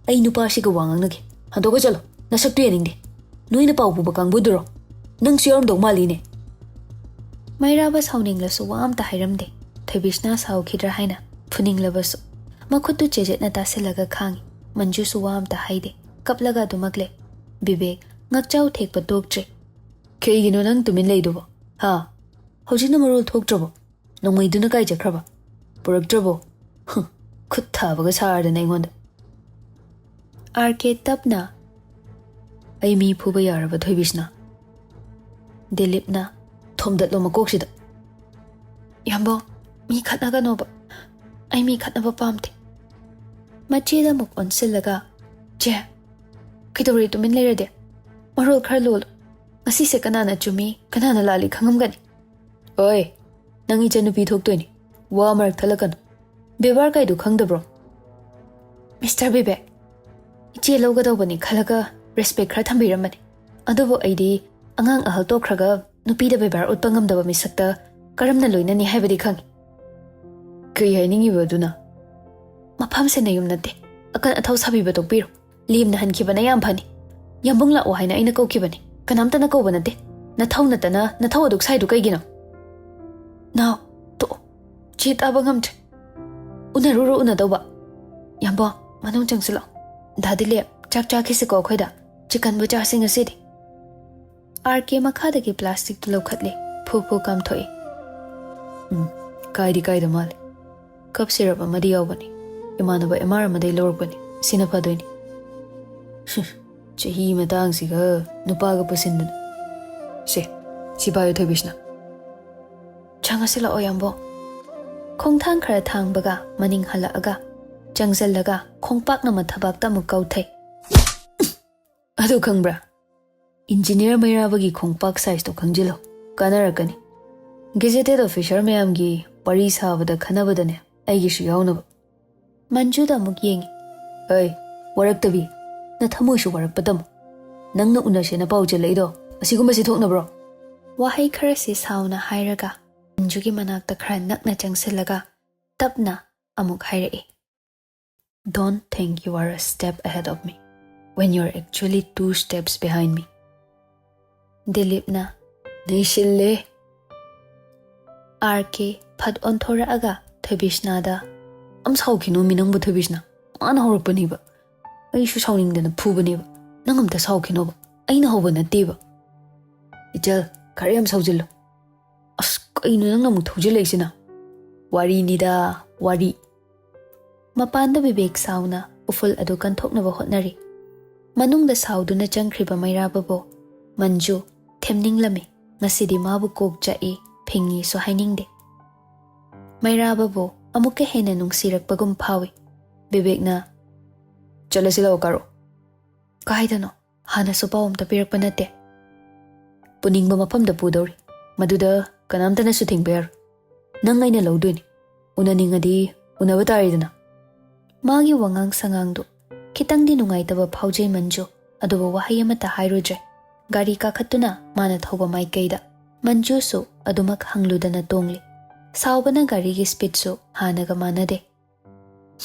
ꯑꯩ ꯅꯨꯄꯥꯁꯤꯒ ꯋꯥ ꯉꯥꯡꯅꯒꯦ꯫ ꯍꯟꯗꯣꯛꯑ ꯆꯠꯂꯣ꯫ ꯅꯁꯛꯇꯨ ꯌꯦꯡꯅꯤꯡꯗꯦ꯫ ꯅꯣꯏꯅ ꯄꯥꯎ ꯄꯨꯕ ꯀꯥꯡꯕꯨꯗꯨꯔꯣ? ꯅꯪꯁꯨ ꯌꯥꯎꯔꯝꯗꯧ ꯃꯥꯜꯂꯤꯅꯦ꯫" ꯃꯩꯔꯥꯕ ꯁꯥꯎꯅꯤꯡꯂꯁꯨ ꯋꯥ ꯑꯝꯇ ꯍꯥꯏꯔꯝꯗꯦ꯫ ꯊꯣꯏꯕꯤꯁꯅ ꯁꯥꯎꯈꯤꯗ꯭ꯔꯥ ꯍꯥꯏꯅ ꯐꯨꯅꯤꯡꯂꯕꯁꯨ꯫ ꯃꯈꯨꯠꯇꯨ ꯆꯦꯖꯦꯠꯅ ꯇꯥꯁꯤꯜꯂꯒ ꯈꯥꯡꯉꯤ꯫ ꯃꯟꯖꯨꯁꯨ ꯋꯥ ꯑꯝꯇ ꯍꯥꯏꯗꯦ꯫ ꯀꯞꯂꯒ ꯑꯗꯨꯃꯛ ꯂꯩ꯫ ꯕꯤꯕꯦꯛ ꯉꯛꯆꯥꯎ ꯊꯦꯛꯄ ꯇꯣꯛꯇ꯭ꯔꯤ꯫ "ꯀꯩꯒꯤꯅꯣ ꯅꯪ ꯇꯨꯃꯤꯟ ꯂꯩꯗꯨꯕꯣ? ꯍꯥ? ꯍꯧꯖꯤꯛꯅ ꯃꯔꯣꯜ ꯊꯣꯛꯇ꯭ꯔꯕꯣ? ꯅꯣꯡꯃꯩꯗꯨꯅ ꯀꯥꯏ ꯆꯠꯈ꯭ꯔꯕ? ꯄꯨꯔꯛꯇ꯭ꯔꯕꯣ? ꯍꯨꯝ, ꯈꯨꯠ ꯊꯥꯕꯒ ꯁꯥꯔꯗꯅ ꯑꯩꯉꯣꯟꯗ꯫" ꯑꯥꯔ ꯀꯦ ꯇꯞꯅ, "ꯑꯩ ꯃꯤ ꯐꯨꯕ ꯌꯥꯔꯕ, ꯊꯣꯏꯕꯤꯁꯅ?" ꯗꯤꯂꯤꯞꯅ, "ꯊꯣꯝꯗꯠꯂꯣ ꯃꯀꯣꯛꯁꯤꯗ꯫" "ꯌꯥꯝꯕꯣ, ꯃꯤ ꯈꯠꯅꯒꯅꯣꯕ꯫ ꯑꯩ ꯃꯤ ꯈꯠꯅꯕ ꯄꯥꯝꯗꯦ꯫" ꯃꯆꯦꯗ ꯑꯃꯨꯛ ꯑꯣꯟꯁꯤꯜꯂꯒ, "ꯆꯦ, ꯀꯩꯗꯧꯔꯦ ꯇꯨꯃꯤꯟ ꯂꯩꯔꯗꯤ? ꯃꯔꯣꯜ ꯈꯔ ꯂꯣꯜꯂꯨ꯫ ꯉꯁꯤꯁꯦ ꯀꯅꯥꯅ ꯆꯨꯝꯃꯤ, ꯀꯅꯥꯅ ꯂꯥꯜꯂꯤ ꯈꯪꯉꯝꯒꯅꯤ꯫" "ꯑꯣꯏ, ꯅꯪ ꯏꯆꯟꯅꯨꯄꯤ ꯊꯣꯛꯇꯣꯏꯅꯤ꯫ ꯋꯥ ꯃꯔꯛ ꯊꯠꯂꯛꯀꯅꯨ꯫ ꯕꯦꯕꯥꯔ ꯀꯥꯏꯗꯨ ꯈꯪꯗꯕ꯭ꯔꯣ?" "ꯃꯤꯁꯇꯔ ꯕꯤꯕꯦꯛ, ꯏꯆꯦ ꯂꯧꯒꯗꯧꯕꯅꯤ ꯈꯜꯂꯒ ꯔꯦꯁꯄꯦꯛ ꯈꯔ ꯊꯝꯕꯤꯔꯝꯕꯅꯤ꯫ ꯑꯗꯨꯕꯨ ꯑꯩꯗꯤ ꯑꯉꯥꯡ ꯑꯍꯜ ꯇꯣꯛꯈ꯭ꯔꯒ ꯅꯨꯄꯤꯗ ꯕꯦꯕꯥꯔ ꯎꯠꯄ ꯉꯝꯗꯕ ꯃꯤꯁꯛꯇ ꯀꯔꯝꯅ ꯂꯣꯏꯅꯅꯤ ꯍꯥꯏꯕꯗꯤ ꯈꯪꯉꯤ꯫" "ꯀꯩ ꯍꯥꯏꯅꯤꯡꯉꯤꯕ ꯑꯗꯨꯅ?" "ꯃꯐꯝꯁꯦ ꯅꯌꯨꯝ ꯅꯠꯇꯦ꯫ ꯑꯀꯟ ꯑꯊꯧ ꯁꯥꯕꯤꯕ ꯇꯣꯛꯄꯤꯔꯣ꯫ ꯂꯦꯝꯅ ꯍꯟꯈꯤꯕꯅ ꯌꯥꯝ ꯐꯅꯤ꯫ ꯌꯥꯝꯕꯨꯡ ꯂꯥꯛꯑꯣ ꯍꯥꯏꯅ ꯑꯩꯅ ꯀꯧꯈꯤꯕꯅꯤ꯫ ꯀꯅꯥꯝꯇꯅ ꯀꯧꯕ ꯅꯠꯇꯦ꯫ ꯅꯊꯧ ꯅꯠꯇꯅ ꯅꯊꯧ ꯑꯗꯨꯛ ꯁꯥꯏꯗꯨ ꯀꯩꯒꯤꯅꯣ?" "ꯅꯥꯎ, ꯇꯣꯛꯑꯣ꯫ ꯆꯦ ꯇꯥꯕ ꯉꯝꯗ꯭ꯔꯦ꯫ ꯎꯅꯔꯨꯔꯣ ꯎꯅꯗꯧꯕ꯫" "ꯌꯥꯝꯕꯣ, ꯃꯅꯨꯡ ꯆꯪꯁꯤꯜꯂꯣ꯫ ꯗꯥ ꯗꯤꯂꯤꯞ, ꯆꯥꯛ ꯆꯥꯈꯤꯁꯤꯀꯣ ꯑꯩꯈꯣꯏꯗ꯫ ꯆꯤꯛꯀꯟꯕꯨ ꯆꯥꯁꯤ ꯉꯁꯤꯗꯤ꯫ ꯑꯥꯔ ꯀꯦ ꯃꯈꯥꯗꯒꯤ ꯄ꯭ꯂꯥꯁꯇꯤꯛꯇꯨ ꯂꯧꯈꯠꯂꯦ, ꯐꯨ ꯐꯨ ꯀꯥꯝꯊꯣꯛꯏ꯫ ꯎꯝ, ꯀꯥꯏꯗꯤ ꯀꯥꯏꯗ ꯃꯥꯜꯂꯦ꯫ ꯀꯞ ꯁꯤꯔꯞ ꯑꯃꯗꯤ ꯌꯥꯎꯕꯅꯤ꯫ ꯏꯃꯥꯟꯅꯕ ꯑꯦꯝ ꯑꯥꯔ ꯑꯃꯗꯒꯤ ꯂꯧꯔꯛꯄꯅꯤ꯫ ꯁꯤꯅ ꯐꯗꯣꯏꯅꯤ꯫ ꯆꯍꯤ ꯃꯇꯥꯡꯁꯤꯒ ꯅꯨꯄꯥꯒ ꯄꯨꯁꯤꯟꯗꯅ꯫ ꯁꯦ, ꯁꯤ ꯄꯥꯏꯌꯨ ꯊꯣꯏꯕꯤꯁꯅꯥ꯫ ꯆꯪꯉꯁꯤ ꯂꯥꯛꯑꯣ ꯌꯥꯝꯕꯣ꯫ ꯈꯣꯡꯊꯥꯡ ꯈꯔ ꯊꯥꯡꯕꯒ ꯃꯅꯤꯡ ꯍꯜꯂꯛꯑꯒ ꯆꯪꯁꯤꯜꯂꯒ ꯈꯣꯡꯄꯥꯛꯅ ꯃꯊꯕꯥꯛꯇ ꯑꯃꯨꯛ ꯀꯥꯎꯊꯩ꯫ ꯑꯗꯨ ꯈꯪꯕ꯭ꯔꯥ? ꯏꯟꯖꯤꯅꯤꯌꯔ ꯃꯩꯔꯥꯕꯒꯤ ꯈꯣꯡꯄꯥꯛ ꯁꯥꯏꯖꯇꯣ ꯈꯪꯖꯤꯜꯂꯣ, ꯀꯥꯟꯅꯔꯛꯀꯅꯤ꯫ ꯒꯦꯖꯦꯇꯦꯠ ꯑꯣꯐꯤꯁꯔ ꯃꯌꯥꯝꯒꯤ ꯋꯥꯔꯤ ꯁꯥꯕꯗ ꯈꯟꯅꯕꯗꯅꯦ, ꯑꯩꯒꯤꯁꯨ ꯌꯥꯎꯅꯕ꯫ ꯃꯟꯖꯨꯗ ꯑꯃꯨꯛ ꯌꯦꯡꯉꯤ꯫ ꯑꯩ, ꯋꯥꯔꯛꯇꯕꯤ, ꯅꯊꯃꯣꯏꯁꯨ ꯋꯥꯔꯛꯄ ꯇꯝꯃꯨ꯫ ꯅꯪꯅ ꯎꯅꯁꯦꯅ ꯄꯥꯎ ꯆꯦꯜꯂꯛꯏꯗꯣ ꯑꯁꯤꯒꯨꯝꯕꯁꯤ ꯊꯣꯛꯅꯕ꯭ꯔꯣ? ꯋꯥꯍꯩ ꯈꯔꯁꯤ ꯁꯥꯎꯅ ꯍꯥꯏꯔꯒ ꯃꯟꯖꯨꯒꯤ ꯃꯅꯥꯛꯇ ꯈꯔ ꯅꯛꯅ ꯆꯪꯁꯤꯜꯂꯒ ꯇꯞꯅ ꯑꯃꯨꯛ ꯍꯥꯏꯔꯛꯏ꯫ Don't think you are a step ahead of me when you're actually two steps behind me. ꯗꯤꯂꯤꯞꯅ ꯅꯩꯁꯤꯜꯂꯦ꯫ ꯑꯥꯔ ꯀꯦ ꯐꯠ ꯑꯣꯟꯊꯣꯔꯛꯑꯒ ꯊꯣꯏꯕꯤꯁꯅꯥꯗ, "ꯑꯝ ꯁꯥꯎꯈꯤꯅꯣ ꯃꯤ ꯅꯪꯕꯨ ꯊꯣꯏꯕꯤꯁꯅꯥ, ꯃꯥꯅ ꯍꯧꯔꯛꯄꯅꯦꯕ꯫ ꯑꯩꯁꯨ ꯁꯥꯎꯅꯤꯡꯗꯅ ꯐꯨꯕꯅꯦꯕ꯫ ꯅꯪ ꯑꯝꯇ ꯁꯥꯎꯈꯤꯅꯣꯕ, ꯑꯩꯅ ꯍꯧꯕ ꯅꯠꯇꯦꯕ꯫ ꯏꯆꯜ, ꯈꯔ ꯌꯥꯝ ꯁꯥꯎꯖꯤꯜꯂꯨ꯫ ꯑꯁ, ꯀꯩꯅꯣ ꯅꯪꯅ ꯑꯃꯨꯛ ꯊꯧꯖꯤꯜꯂꯛꯏꯁꯤꯅ? ꯋꯥꯔꯤꯅꯤꯗ, ꯋꯥꯔꯤ꯫" ꯃꯄꯥꯟꯗ ꯕꯤꯕꯦꯛ ꯁꯥꯎꯅ ꯎꯐꯨꯜ ꯑꯗꯨ ꯀꯟꯊꯣꯛꯅꯕ ꯍꯣꯠꯅꯔꯤ꯫ ꯃꯅꯨꯡꯗ ꯁꯥꯎꯗꯨꯅ ꯆꯪꯈ꯭ꯔꯤꯕ ꯃꯩꯔꯥꯕꯕꯨ ꯃꯟꯖꯨ ꯊꯦꯝꯅꯤꯡꯂꯝꯃꯤ꯫ ꯉꯁꯤꯗꯤ ꯃꯥꯕꯨ ꯀꯣꯛ ꯆꯥꯛꯏ, ꯐꯤꯡꯉꯤꯁꯨ ꯍꯥꯏꯅꯤꯡꯗꯦ꯫ ꯃꯩꯔꯥꯕꯕꯨ ꯑꯃꯨꯛꯀ ꯍꯦꯟꯅ ꯅꯨꯡꯁꯤꯔꯛꯄꯒꯨꯝ ꯐꯥꯎꯏ꯫ ꯕꯤꯕꯦꯛꯅ, "ꯆꯠꯂꯁꯤ ꯂꯥꯛꯑꯣ ꯀꯥꯔꯣ꯫" "ꯀꯥꯏꯗꯅꯣ? ꯍꯥꯟꯅꯁꯨ ꯄꯥꯎ ꯑꯝꯇ ꯄꯤꯔꯛꯄ ꯅꯠꯇꯦ꯫" "ꯄꯨꯅꯤꯡꯕ ꯃꯐꯝꯗ ꯄꯨꯗꯧꯔꯤ꯫ ꯃꯗꯨꯗ ꯀꯅꯥꯝꯇꯅꯁꯨ ꯊꯤꯡꯕ ꯌꯥꯔꯣꯏ꯫ ꯅꯪ ꯑꯩꯅ ꯂꯧꯗꯣꯏꯅꯤ꯫ ꯎꯅꯅꯤꯡꯉꯗꯤ ꯎꯅꯕ ꯇꯥꯔꯦꯗꯅ꯫" ꯃꯥꯒꯤ ꯋꯥꯉꯥꯡ ꯁꯉꯥꯡꯗꯨ ꯈꯤꯇꯪꯗꯤ ꯅꯨꯡꯉꯥꯏꯇꯕ ꯐꯥꯎꯖꯩ ꯃꯟꯖꯨ, ꯑꯗꯨꯕꯨ ꯋꯥꯍꯩ ꯑꯃꯠꯇ ꯍꯥꯏꯔꯨꯗ꯭ꯔꯦ꯫ ꯒꯥꯔꯤ ꯀꯥꯈꯠꯇꯨꯅ ꯃꯥꯅ ꯊꯧꯕ ꯃꯥꯏꯀꯩꯗ ꯃꯟꯖꯨꯁꯨ ꯑꯗꯨꯃꯛ ꯍꯪꯂꯨꯗꯅ ꯇꯣꯡꯂꯤ꯫ ꯁꯥꯎꯕꯅ ꯒꯥꯔꯤꯒꯤ ꯁ꯭ꯄꯤꯗꯁꯨ ꯍꯥꯟꯅꯒ ꯃꯥꯟꯅꯗꯦ꯫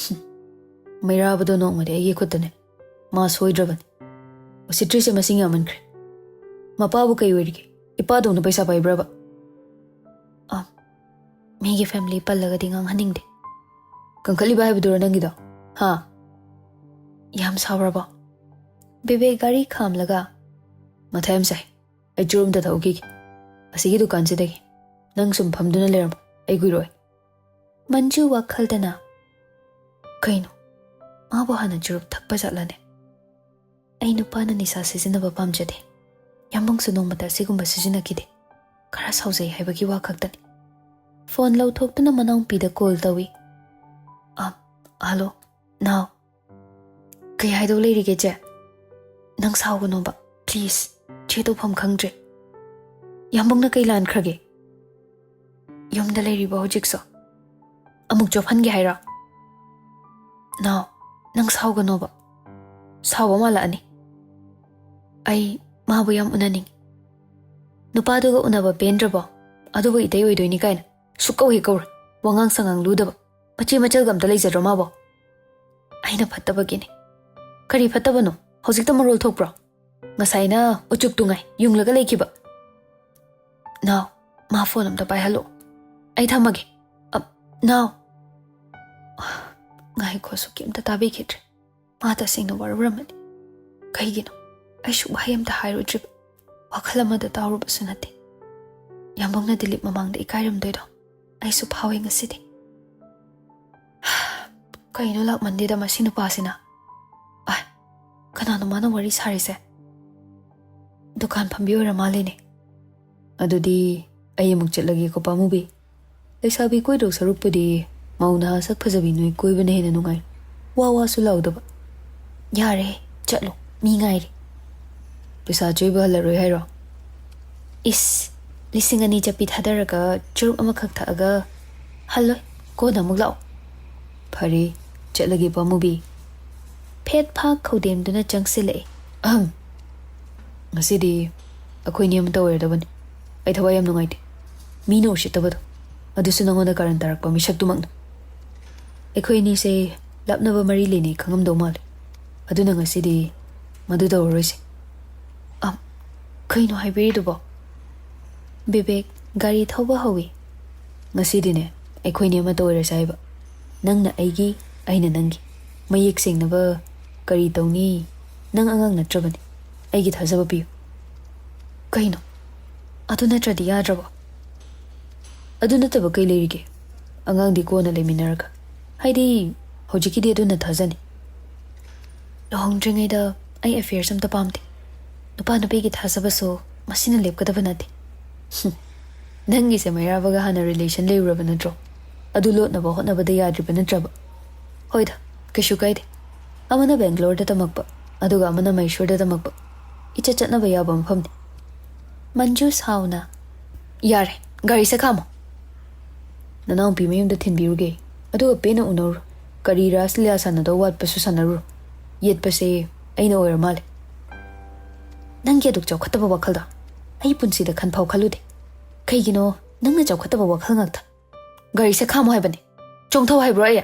"ꯃꯩꯔꯥꯕꯗꯣ ꯅꯣꯡꯃꯗꯤ ꯑꯩꯒꯤ ꯈꯨꯠꯇꯅꯦ꯫ ꯃꯥ ꯁꯣꯏꯗ꯭ꯔꯕꯅꯤ꯫ ꯎꯁꯤꯠꯇ꯭ꯔꯤꯁꯦ ꯃꯁꯤꯡ ꯌꯥꯝꯃꯟꯈ꯭ꯔꯦ꯫ ꯃꯄꯥꯕꯨ ꯀꯩ ꯑꯣꯏꯔꯤꯒꯦ? ꯏꯄꯥꯗꯧꯅ ꯄꯩꯁꯥ ꯄꯥꯏꯕ꯭ꯔꯕ?" "ꯑ, ꯃꯤꯒꯤ ꯐꯦꯃꯤꯂꯤ ꯄꯜꯂꯒꯗꯤ ꯉꯥꯡꯍꯟꯅꯤꯡꯗꯦ꯫" "ꯀꯟꯈꯠꯂꯤꯕ ꯍꯥꯏꯕꯗꯨꯔꯣ ꯅꯪꯒꯤꯗꯣ? ꯍꯥ?" ꯌꯥꯝ ꯁꯥꯎꯔꯕꯣ? ꯕꯤꯕꯦꯛ ꯒꯥꯔꯤ ꯈꯥꯝꯂꯒ, "ꯃꯊꯥ ꯌꯥꯝ ꯁꯥꯏ꯫ ꯑꯩ ꯆꯨꯔꯨꯞ ꯑꯝꯇ ꯊꯛꯎꯈꯤꯒꯦ꯫ ꯑꯁꯤꯒꯤ ꯗꯨꯀꯥꯟꯁꯤꯗꯒꯤ꯫ ꯅꯪ ꯁꯨꯝ ꯐꯝꯗꯨꯅ ꯂꯩꯔꯝꯃꯣ꯫ ꯑꯩ ꯀꯨꯏꯔꯣꯏ꯫" ꯃꯟꯖꯨ ꯋꯥꯈꯜꯗꯅ, "ꯀꯩꯅꯣ? ꯃꯥꯕꯨ ꯍꯥꯟꯅ ꯆꯨꯔꯨꯞ ꯊꯛꯄ ꯖꯥꯠꯂꯅꯦ? ꯑꯩ ꯅꯨꯄꯥꯅ ꯅꯤꯁꯥ ꯁꯤꯖꯤꯟꯅꯕ ꯄꯥꯝꯖꯗꯦ꯫ ꯌꯥꯝꯕꯨꯡꯁꯨ ꯅꯣꯡꯃꯇ ꯑꯁꯤꯒꯨꯝꯕ ꯁꯤꯖꯤꯟꯅꯈꯤꯗꯦ꯫ ꯈꯔ ꯁꯥꯎꯖꯩ ꯍꯥꯏꯕꯒꯤ ꯋꯥ ꯈꯛꯇꯅꯤ꯫" ꯐꯣꯟ ꯂꯧꯊꯣꯛꯇꯨꯅ ꯃꯅꯥꯎꯄꯤꯗ ꯀꯣꯜ ꯇꯧꯏ꯫ "ꯑ, ꯍꯜꯂꯣ, ꯅꯥꯎ꯫ ꯀꯩ ꯍꯥꯏꯗꯧ ꯂꯩꯔꯤꯒꯦ, ꯆꯦ? ꯅꯪ ꯁꯥꯎꯒꯅꯣꯕ, ꯄ꯭ꯂꯤꯖ꯫ ꯆꯦ ꯇꯧꯐꯝ ꯈꯪꯗ꯭ꯔꯦ꯫ ꯌꯥꯝꯕꯨꯡꯅ ꯀꯩ ꯂꯥꯟꯈ꯭ꯔꯒꯦ? ꯌꯨꯝꯗ ꯂꯩꯔꯤꯕꯣ ꯍꯧꯖꯤꯛꯁꯨ? ꯑꯃꯨꯛ ꯆꯣꯞꯍꯟꯒꯦ ꯍꯥꯏꯔꯣ? ꯅꯥꯎ, ꯅꯪ ꯁꯥꯎꯒꯅꯣꯕ꯫ ꯁꯥꯎꯕ ꯃꯥꯜꯂꯛꯑꯅꯤ꯫ ꯑꯩ ꯃꯥꯕꯨ ꯌꯥꯝ ꯎꯅꯅꯤꯡꯉꯤ꯫ ꯅꯨꯄꯥꯗꯨꯒ ꯎꯅꯕ ꯄꯦꯟꯗ꯭ꯔꯕꯣ? ꯑꯗꯨꯕꯨ ꯏꯇꯩ ꯑꯣꯏꯗꯣꯏꯅꯤ ꯀꯥꯏꯅ ꯁꯨꯛꯀꯧ ꯍꯦꯛ ꯀꯧꯔꯣꯏ꯫ ꯋꯥꯉꯥꯡ ꯁꯉꯥꯡ ꯂꯨꯗꯕ, ꯃꯆꯦ ꯃꯆꯜꯒ ꯑꯝꯇ ꯂꯩꯖꯗ꯭ꯔꯣ ꯃꯥꯕꯣ? ꯑꯩꯅ ꯐꯠꯇꯕꯒꯤꯅꯤ꯫" "ꯀꯔꯤ ꯐꯠꯇꯕꯅꯣ? ꯍꯧꯖꯤꯛꯇ ꯃꯔꯣꯜ ꯊꯣꯛꯄ꯭ꯔꯣ? ꯉꯁꯥꯏꯅ ꯎꯆꯨꯛ ꯇꯨꯉꯥꯏ ꯌꯨꯡꯂꯒ ꯂꯩꯈꯤꯕ꯫" "ꯅꯥꯎ, ꯃꯥ ꯐꯣꯟ ꯑꯝꯇ ꯄꯥꯏꯍꯜꯂꯣ꯫ ꯑꯩ ꯊꯝꯃꯒꯦ꯫ ꯑ, ꯅꯥꯎ꯫" ꯉꯥꯏꯈꯣ, ꯁꯨꯛꯀꯤ ꯑꯝꯇ ꯇꯥꯕꯤꯈꯤꯗ꯭ꯔꯦ꯫ ꯃꯥ ꯇꯁꯦꯡꯅ ꯋꯥꯔꯧꯔꯝꯃꯅꯤ꯫ ꯀꯩꯒꯤꯅꯣ? ꯑꯩꯁꯨ ꯋꯥꯍꯩ ꯑꯝꯇ ꯍꯥꯏꯔꯨꯗ꯭ꯔꯤꯕ꯫ ꯋꯥꯈꯜ ꯑꯃꯗ ꯇꯥꯎꯔꯨꯕꯁꯨ ꯅꯠꯇꯦ꯫ ꯌꯥꯝꯕꯨꯡꯅ ꯗꯤꯂꯤꯞ ꯃꯃꯥꯡꯗ ꯏꯀꯥꯏꯔꯝꯗꯣꯏꯗꯣ ꯑꯩꯁꯨ ꯐꯥꯎꯏ ꯉꯁꯤꯗꯤ꯫ ꯀꯩꯅꯣ ꯂꯥꯛꯃꯟꯗꯦꯗ ꯃꯁꯤ ꯅꯨꯄꯥꯁꯤꯅ꯫ ꯑꯥꯏ, ꯀꯅꯥꯅꯣ ꯃꯥꯅ ꯋꯥꯔꯤ ꯁꯥꯔꯤꯁꯦ? ꯗꯨꯀꯥꯟ ꯐꯝꯕꯤ ꯑꯣꯏꯔ ꯃꯥꯜꯂꯦꯅꯦ꯫ "ꯑꯗꯨꯗꯤ ꯑꯩ ꯑꯃꯨꯛ ꯆꯠꯂꯒꯦꯀꯣ, ꯄꯥꯃꯨꯕꯤ꯫ ꯂꯩꯁꯥꯕꯤ ꯀꯣꯏꯗꯧ ꯁꯔꯨꯛꯄꯨꯗꯤ ꯃꯧ ꯅꯍꯥ ꯁꯛ ꯐꯖꯕꯤ ꯅꯣꯏ ꯀꯣꯏꯕꯅ ꯍꯦꯟꯅ ꯅꯨꯡꯉꯥꯏ꯫ ꯋꯥ ꯋꯥꯁꯨ ꯂꯥꯎꯗꯕ꯫" "ꯌꯥꯔꯦ, ꯆꯠꯂꯣ, ꯃꯤ ꯉꯥꯏꯔꯤ꯫" "ꯄꯩꯁꯥ ꯆꯣꯏꯕ ꯍꯜꯂꯔꯣꯏ ꯍꯥꯏꯔꯣ?" "ꯏꯁ, ꯂꯤꯁꯤꯡ ꯑꯅꯤ ꯆꯠꯄꯤ ꯊꯥꯗꯔꯒ ꯆꯨꯔꯨꯞ ꯑꯃꯈꯛ ꯊꯛꯑꯒ ꯍꯜꯂꯣꯏ, ꯀꯣꯟꯅ ꯑꯃꯨꯛ ꯂꯥꯛꯑꯣ꯫" "ꯐꯔꯦ, ꯆꯠꯂꯒꯦ, ꯄꯥꯃꯨꯕꯤ꯫" ꯐꯦꯠ ꯐꯥꯛ ꯈꯧꯗꯦꯝꯗꯨꯅ ꯆꯪꯁꯤꯜꯂꯛꯑꯦ꯫ "ꯑꯍꯝ, ꯉꯁꯤꯗꯤ ꯑꯩꯈꯣꯏꯅꯤ ꯑꯃ ꯇꯧꯔꯗꯕꯅꯤ꯫ ꯑꯩ ꯊꯋꯥꯏ ꯌꯥꯝ ꯅꯨꯡꯉꯥꯏꯇꯦ꯫ ꯃꯤꯅ ꯎꯁꯤꯠꯇꯕꯗꯣ, ꯑꯗꯨꯁꯨ ꯅꯉꯣꯟꯗ ꯀꯥꯔꯟ ꯇꯥꯔꯛꯄ ꯃꯤꯁꯛꯇꯨꯃꯛꯅ꯫ ꯑꯩꯈꯣꯏ ꯑꯅꯤꯁꯦ ꯂꯥꯞꯅꯕ ꯃꯔꯤ ꯂꯩꯅꯩ ꯈꯪꯉꯝꯗꯧ ꯃꯥꯜꯂꯦ꯫ ꯑꯗꯨꯅ ꯉꯁꯤꯗꯤ ꯃꯗꯨ ꯇꯧꯔꯔꯣꯏꯁꯦ꯫" "ꯑ, ꯀꯩꯅꯣ ꯍꯥꯏꯕꯤꯔꯤꯗꯨꯕꯣ?" ꯕꯤꯕꯦꯛ ꯒꯥꯔꯤ ꯊꯧꯕ ꯍꯧꯏ꯫ "ꯉꯁꯤꯗꯤꯅꯦ, ꯑꯩꯈꯣꯏꯅꯤ ꯑꯃꯠꯇ ꯑꯣꯏꯔꯁꯦ ꯍꯥꯏꯕ꯫ ꯅꯪꯅ ꯑꯩꯒꯤ, ꯑꯩꯅ ꯅꯪꯒꯤ꯫ ꯃꯌꯦꯛ ꯁꯦꯡꯅꯕ ꯀꯔꯤ ꯇꯧꯅꯤ? ꯅꯪ ꯑꯉꯥꯡ ꯅꯠꯇ꯭ꯔꯕꯅꯤ꯫ ꯑꯩꯒꯤ ꯊꯥꯖꯕ ꯄꯤꯌꯨ꯫ ꯀꯩꯅꯣ? ꯑꯗꯨ ꯅꯠꯇ꯭ꯔꯗꯤ ꯌꯥꯗ꯭ꯔꯕꯣ? ꯑꯗꯨ ꯅꯠꯇꯕ ꯀꯩ ꯂꯩꯔꯤꯒꯦ? ꯑꯉꯥꯡꯗꯤ ꯀꯣꯟꯅ ꯂꯩꯃꯤꯟꯅꯔꯒ꯫ ꯍꯥꯏꯗꯤ, ꯍꯧꯖꯤꯛꯀꯤꯗꯤ ꯑꯗꯨꯅ ꯊꯥꯖꯅꯤ꯫ ꯂꯨꯍꯣꯡꯗ꯭ꯔꯤꯉꯩꯗ ꯑꯩ affairs ꯑꯝꯇ ꯄꯥꯝꯗꯦ꯫ ꯅꯨꯄꯥ ꯅꯨꯄꯤꯒꯤ ꯊꯥꯖꯕꯁꯨ ꯃꯁꯤꯅ ꯂꯦꯞꯀꯗꯕ ꯅꯠꯇꯦ꯫ ꯍꯨꯝ, ꯅꯪꯒꯤꯁꯦ ꯃꯩꯔꯥꯕꯒ ꯍꯥꯟꯅ relation ꯂꯩꯔꯨꯔꯕ ꯅꯠꯇ꯭ꯔꯣ? ꯑꯗꯨ ꯂꯣꯠꯅꯕ ꯍꯣꯠꯅꯕꯗ ꯌꯥꯗ꯭ꯔꯤꯕ ꯅꯠꯇ꯭ꯔꯕ? ꯍꯣꯏꯗ, ꯀꯩꯁꯨ ꯀꯥꯏꯗꯦ꯫ ꯑꯃꯅ ꯕꯦꯡꯒ꯭ꯂꯣꯔꯗ ꯇꯝꯃꯛꯄ, ꯑꯗꯨꯒ ꯑꯃꯅ ꯃꯩꯁꯨꯔꯗ ꯇꯝꯃꯛꯄ꯫ ꯏꯆꯠ ꯆꯠꯅꯕ ꯌꯥꯕ ꯃꯐꯝꯅꯤ꯫ ꯃꯟꯖꯨ ꯁꯥꯎꯅ, "ꯌꯥꯔꯦ, ꯒꯥꯔꯤꯁꯦ ꯈꯥꯝꯃꯣ꯫ ꯅꯅꯥꯎꯄꯤ ꯃꯌꯨꯝꯗ ꯊꯤꯟꯕꯤꯔꯨꯒꯦ, ꯑꯗꯨꯒ ꯄꯦꯟꯅ ꯎꯅꯔꯨꯔꯣ꯫ ꯀꯔꯤ ꯔꯥꯁ ꯂꯤꯂꯥ ꯁꯥꯟꯅꯗꯧ ꯋꯥꯠꯄꯁꯨ ꯁꯥꯟꯅꯔꯨꯔꯣ꯫ ꯌꯦꯠꯄꯁꯦ ꯑꯩꯅ ꯑꯣꯏꯔ ꯃꯥꯜꯂꯦ꯫ ꯅꯪꯒꯤ ꯑꯗꯨꯛ ꯆꯥꯎꯈꯠꯇꯕ ꯋꯥꯈꯜꯗꯣ ꯑꯩ ꯄꯨꯟꯁꯤꯗ ꯈꯟꯐꯥꯎ ꯈꯜꯂꯨꯗꯦ꯫ ꯀꯩꯒꯤꯅꯣ ꯅꯪꯅ ꯆꯥꯎꯈꯠꯇꯕ ꯋꯥꯈꯜ ꯉꯥꯛꯇ? ꯒꯥꯔꯤꯁꯦ ꯈꯥꯝꯃꯣ ꯍꯥꯏꯕꯅꯦ꯫ ꯆꯣꯡꯊꯧ ꯍꯥꯏꯕ꯭ꯔꯣ ꯑꯩ?"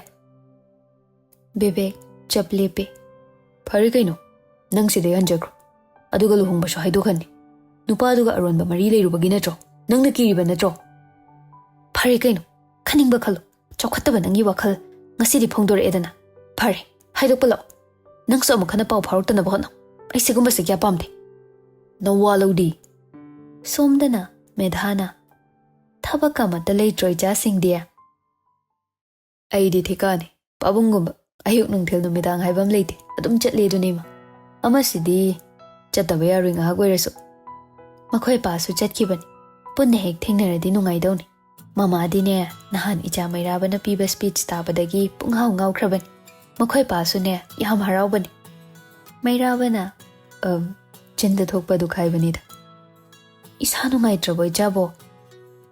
ꯕꯦꯕꯦꯛ ꯆꯞ ꯂꯦꯞꯄꯦ꯫ "ꯐꯔꯦ ꯀꯩꯅꯣ, ꯅꯪ ꯁꯤꯗꯩ ꯍꯟꯖꯈ꯭ꯔꯣ꯫ ꯑꯗꯨꯒ ꯂꯨꯍꯣꯡꯕꯁꯨ ꯍꯥꯏꯗꯣꯛꯈ꯭ꯔꯅꯤ꯫ ꯅꯨꯄꯥꯗꯨꯒ ꯑꯔꯣꯟꯕ ꯃꯔꯤ ꯂꯩꯔꯨꯕꯒꯤ ꯅꯠꯇ꯭ꯔꯣ? ꯅꯪꯅ ꯀꯤꯔꯤꯕ ꯅꯠꯇ꯭ꯔꯣ? ꯐꯔꯦ ꯀꯩꯅꯣ, ꯈꯟꯅꯤꯡꯕ ꯈꯜꯂꯣ꯫ ꯆꯥꯎꯈꯠꯇꯕ ꯅꯪꯒꯤ ꯋꯥꯈꯜ ꯉꯁꯤꯗꯤ ꯐꯣꯡꯗꯣꯔꯛꯑꯦꯗꯅ꯫ ꯐꯔꯦ, ꯍꯥꯏꯗꯣꯛꯄ ꯂꯥꯛꯑꯣ꯫ ꯅꯪꯁꯨ ꯑꯃꯨꯛ ꯍꯟꯅ ꯄꯥꯎ ꯐꯥꯎꯔꯛꯇꯅꯕ ꯍꯣꯠꯅꯧ꯫ ꯑꯩ ꯁꯤꯒꯨꯝꯕꯁꯦ ꯀꯌꯥ ꯄꯥꯝꯗꯦ꯫ ꯅꯋꯥ ꯂꯧꯗꯤ꯫" ꯁꯣꯝꯗꯅ ꯃꯦꯙꯥꯅ, "ꯊꯕꯛ ꯑꯃꯠꯇ ꯂꯩꯇ꯭ꯔꯣ ꯏꯆꯥꯁꯤꯡꯗꯤ?" ꯑꯩꯗꯤ ꯊꯤꯀꯥꯅꯤ꯫ ꯄꯥꯕꯨꯡꯒꯨꯝꯕ꯫ ꯑꯌꯨꯛ ꯅꯨꯡꯊꯤꯜ ꯅꯨꯃꯤꯗꯥꯡ ꯍꯥꯏꯕ ꯑꯃ ꯂꯩꯇꯦ꯫ ꯑꯗꯨꯝ ꯆꯠꯂꯦ ꯑꯗꯨꯅꯤ ꯏꯃꯥ꯫ ꯑꯃꯁꯤꯗꯤ ꯆꯠꯇꯕ ꯌꯥꯔꯣꯏ ꯉꯥꯏꯍꯥꯛ ꯑꯣꯏꯔꯁꯨ꯫ ꯃꯈꯣꯏ ꯄꯥꯁꯨ ꯆꯠꯈꯤꯕꯅꯤ꯫ ꯄꯨꯟꯅ ꯍꯦꯛ ꯊꯦꯡꯅꯔꯗꯤ ꯅꯨꯡꯉꯥꯏꯗꯧꯅꯤ꯫ ꯃꯃꯥꯗꯤꯅꯦ, ꯅꯍꯥꯟ ꯏꯆꯥ ꯃꯩꯔꯥꯕꯅ ꯄꯤꯕ speech ꯇꯥꯕꯗꯒꯤ ꯄꯨꯡꯉꯥꯎ ꯉꯥꯎꯈ꯭ꯔꯕꯅꯤ꯫ ꯃꯈꯣꯏ ꯄꯥꯁꯨꯅꯦ, ꯌꯥꯝ ꯍꯔꯥꯎꯕꯅꯤ꯫ ꯃꯩꯔꯥꯕꯅ, ꯑꯝ, ꯆꯤꯟꯗ ꯊꯣꯛꯄ ꯑꯗꯨ ꯈꯥꯏꯕꯅꯤꯗ꯫ "ꯏꯁꯥ ꯅꯨꯡꯉꯥꯏꯇ꯭ꯔꯕꯣ ꯏꯆꯥꯕꯣ?"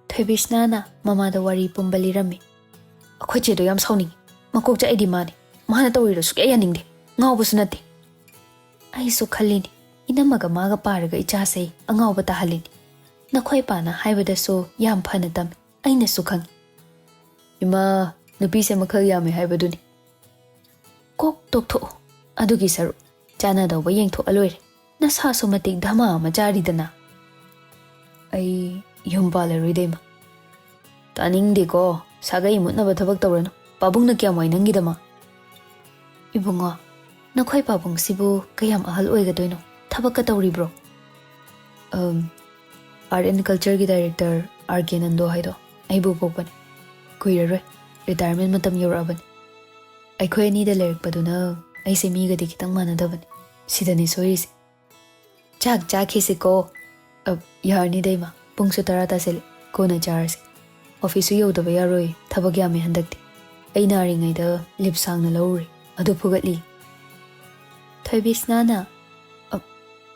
ꯊꯣꯏꯕꯤꯁꯅꯥꯅ ꯃꯃꯥꯗ ꯋꯥꯔꯤ ꯄꯨꯝꯕ ꯂꯤꯔꯝꯃꯤ꯫ "ꯑꯩꯈꯣꯏ ꯆꯦꯗꯣ ꯌꯥꯝ ꯁꯥꯎꯅꯤꯡꯉꯤ꯫ ꯃꯀꯣꯛ ꯆꯥꯛꯏꯗꯤ ꯃꯥꯅꯤ꯫ ꯃꯥꯅ ꯇꯧꯔꯤꯗꯣ ꯁꯨꯛꯌꯥ ꯌꯥꯅꯤꯡꯗꯦ꯫ ꯉꯥꯎꯕꯁꯨ ꯅꯠꯇꯦ꯫" ꯑꯩꯁꯨ ꯈꯜꯂꯤꯅꯤ, ꯏꯅꯝꯃꯒ ꯃꯥꯒ ꯄꯥꯔꯒ ꯏꯆꯥꯁꯦ ꯑꯉꯥꯎꯕ ꯇꯥꯍꯜꯂꯤꯅꯤ꯫ ꯅꯈꯣꯏ ꯄꯥꯅ ꯍꯥꯏꯕꯗꯁꯨ ꯌꯥꯝ ꯐꯅ ꯇꯝꯃꯤ꯫ ꯑꯩꯅꯁꯨ ꯈꯪꯉꯤ꯫ ꯏꯃꯥ, ꯅꯨꯄꯤꯁꯦ ꯃꯈꯜ ꯌꯥꯝꯃꯦ ꯍꯥꯏꯕꯗꯨꯅꯤ꯫ ꯀꯣꯛ ꯇꯣꯛꯊꯣꯛꯑꯣ꯫ ꯑꯗꯨꯒꯤ ꯁꯔꯨꯛ ꯆꯥꯟꯅꯗꯧꯕ ꯌꯦꯡꯊꯣꯛꯑ ꯂꯣꯏꯔꯦ꯫ ꯅꯁꯥꯁꯨ ꯃꯇꯤꯛ ꯙꯃꯥ ꯑꯃ ꯆꯥꯔꯤꯗꯅ꯫ ꯑꯩ ꯌꯨꯝ ꯄꯥꯜꯂꯔꯣꯏꯗ ꯏꯃꯥ꯫ ꯇꯥꯅꯤꯡꯗꯦꯀꯣ꯫ ꯁꯥꯒꯩ ꯃꯨꯠꯅꯕ ꯊꯕꯛ ꯇꯧꯔꯅꯨ꯫ ꯄꯥꯕꯨꯡꯅ ꯀꯌꯥꯝ ꯋꯥꯏ ꯅꯪꯒꯤꯗꯃꯛ? ꯏꯕꯨꯡꯉꯣ, ꯅꯈꯣꯏ ꯄꯥꯕꯨꯡꯁꯤꯕꯨ ꯀꯌꯥꯝ ꯑꯍꯜ ꯑꯣꯏꯒꯗꯣꯏꯅꯣ? ꯊꯕꯛꯀ ꯇꯧꯔꯤꯕ꯭ꯔꯣ? ꯑꯝ, Art and Cultureꯒꯤ director R K Nando ꯍꯥꯏꯗꯣ ꯑꯩꯕꯨ ꯄꯣꯛꯄꯅꯤ꯫ ꯀꯨꯏꯔꯔꯣꯏ, retirement ꯃꯇꯝ ꯌꯧꯔꯛꯑꯕꯅꯤ꯫ ꯑꯩꯈꯣꯏ ꯑꯅꯤꯗ ꯂꯩꯔꯛꯄꯗꯨꯅ ꯑꯩꯁꯦ ꯃꯤꯒꯗꯤ ꯈꯤꯇꯪ ꯃꯥꯟꯅꯗꯕꯅꯤ꯫ ꯁꯤꯗꯅꯤ ꯁꯣꯏꯔꯤꯁꯦ꯫ ꯆꯥꯛ ꯆꯥꯈꯤꯁꯤꯀꯣ꯫ ꯑ, ꯌꯥꯔꯅꯤꯗ ꯏꯃꯥ, ꯄꯨꯡꯁꯨ ꯇꯔꯥ ꯇꯥꯁꯤꯜꯂꯦ, ꯀꯣꯟꯅ ꯆꯥꯔꯁꯤ꯫ Officeꯁꯨ ꯌꯧꯗꯕ ꯌꯥꯔꯣꯏ, ꯊꯕꯛ ꯌꯥꯝꯃꯦ ꯍꯟꯗꯛꯇꯤ꯫ ꯑꯩ ꯅꯥꯔꯤꯉꯩꯗ leave ꯁꯥꯡꯅ ꯂꯧꯔꯨꯔꯦ, ꯑꯗꯨ ꯐꯨꯒꯠꯂꯤ꯫ ꯊꯣꯏꯕꯤꯁꯅꯥꯅ, "ꯑ,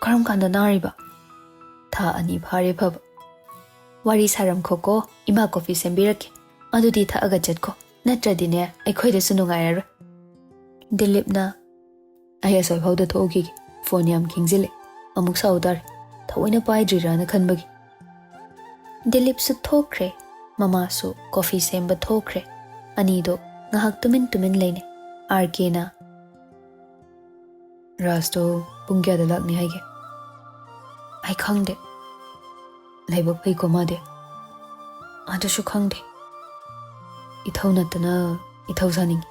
ꯀꯔꯝ ꯀꯥꯟꯗ ꯅꯥꯔꯤꯕ?" "ꯊꯥ ꯑꯅꯤ ꯐꯥꯔꯦ ꯐꯕ꯫ ꯋꯥꯔꯤ ꯁꯥꯔꯝꯈꯣꯀꯣ, ꯏꯃꯥ coffee ꯁꯦꯝꯕꯤꯔꯛꯀꯦ, ꯑꯗꯨꯗꯤ ꯊꯛꯑꯒ ꯆꯠꯈꯣ, ꯅꯠꯇ꯭ꯔꯗꯤꯅꯦ ꯑꯩꯈꯣꯏꯗꯁꯨ ꯅꯨꯡꯉꯥꯏꯔꯔꯣꯏ꯫" ꯗꯤꯂꯤꯞꯅ, "ꯑꯩ ꯑꯁꯣꯏꯐꯥꯎꯗ ꯊꯣꯛꯎꯈꯤꯒꯦ, phone ꯌꯥꯝ ꯈꯤꯡꯖꯤꯜꯂꯦ, ꯑꯃꯨꯛ ꯁꯥꯎ ꯇꯥꯔꯦ, ꯊꯑꯣꯏꯅ ꯄꯥꯏꯗ꯭ꯔꯤꯔꯥꯅ ꯈꯟꯕꯒꯤ꯫" ꯗꯤꯂꯤꯞꯁꯨ ꯊꯣꯛꯈ꯭ꯔꯦ, ꯃꯃꯥꯁꯨ coffee ꯁꯦꯝꯕ ꯊꯣꯛꯈ꯭ꯔꯦ꯫ ꯑꯅꯤꯗꯣ ꯉꯥꯏꯍꯥꯛ ꯇꯨꯃꯤꯟ ꯇꯨꯃꯤꯟ ꯂꯩꯅꯩ꯫ R Kꯅ, "ꯔꯥꯖꯇꯣ ꯄꯨꯡ ꯀꯌꯥꯗ ꯂꯥꯛꯅꯤ ꯍꯥꯏꯒꯦ?" "ꯑꯩ ꯈꯪꯗꯦ꯫ ꯂꯥꯏꯕꯛ ꯐꯩꯀꯣ ꯃꯥꯗꯤ꯫" "ꯑꯗꯨꯁꯨ ꯈꯪꯗꯦ꯫ ꯏꯊꯧ ꯅꯠꯇꯅ ꯏꯊꯧ ꯁꯥꯅꯤꯡꯉꯤ꯫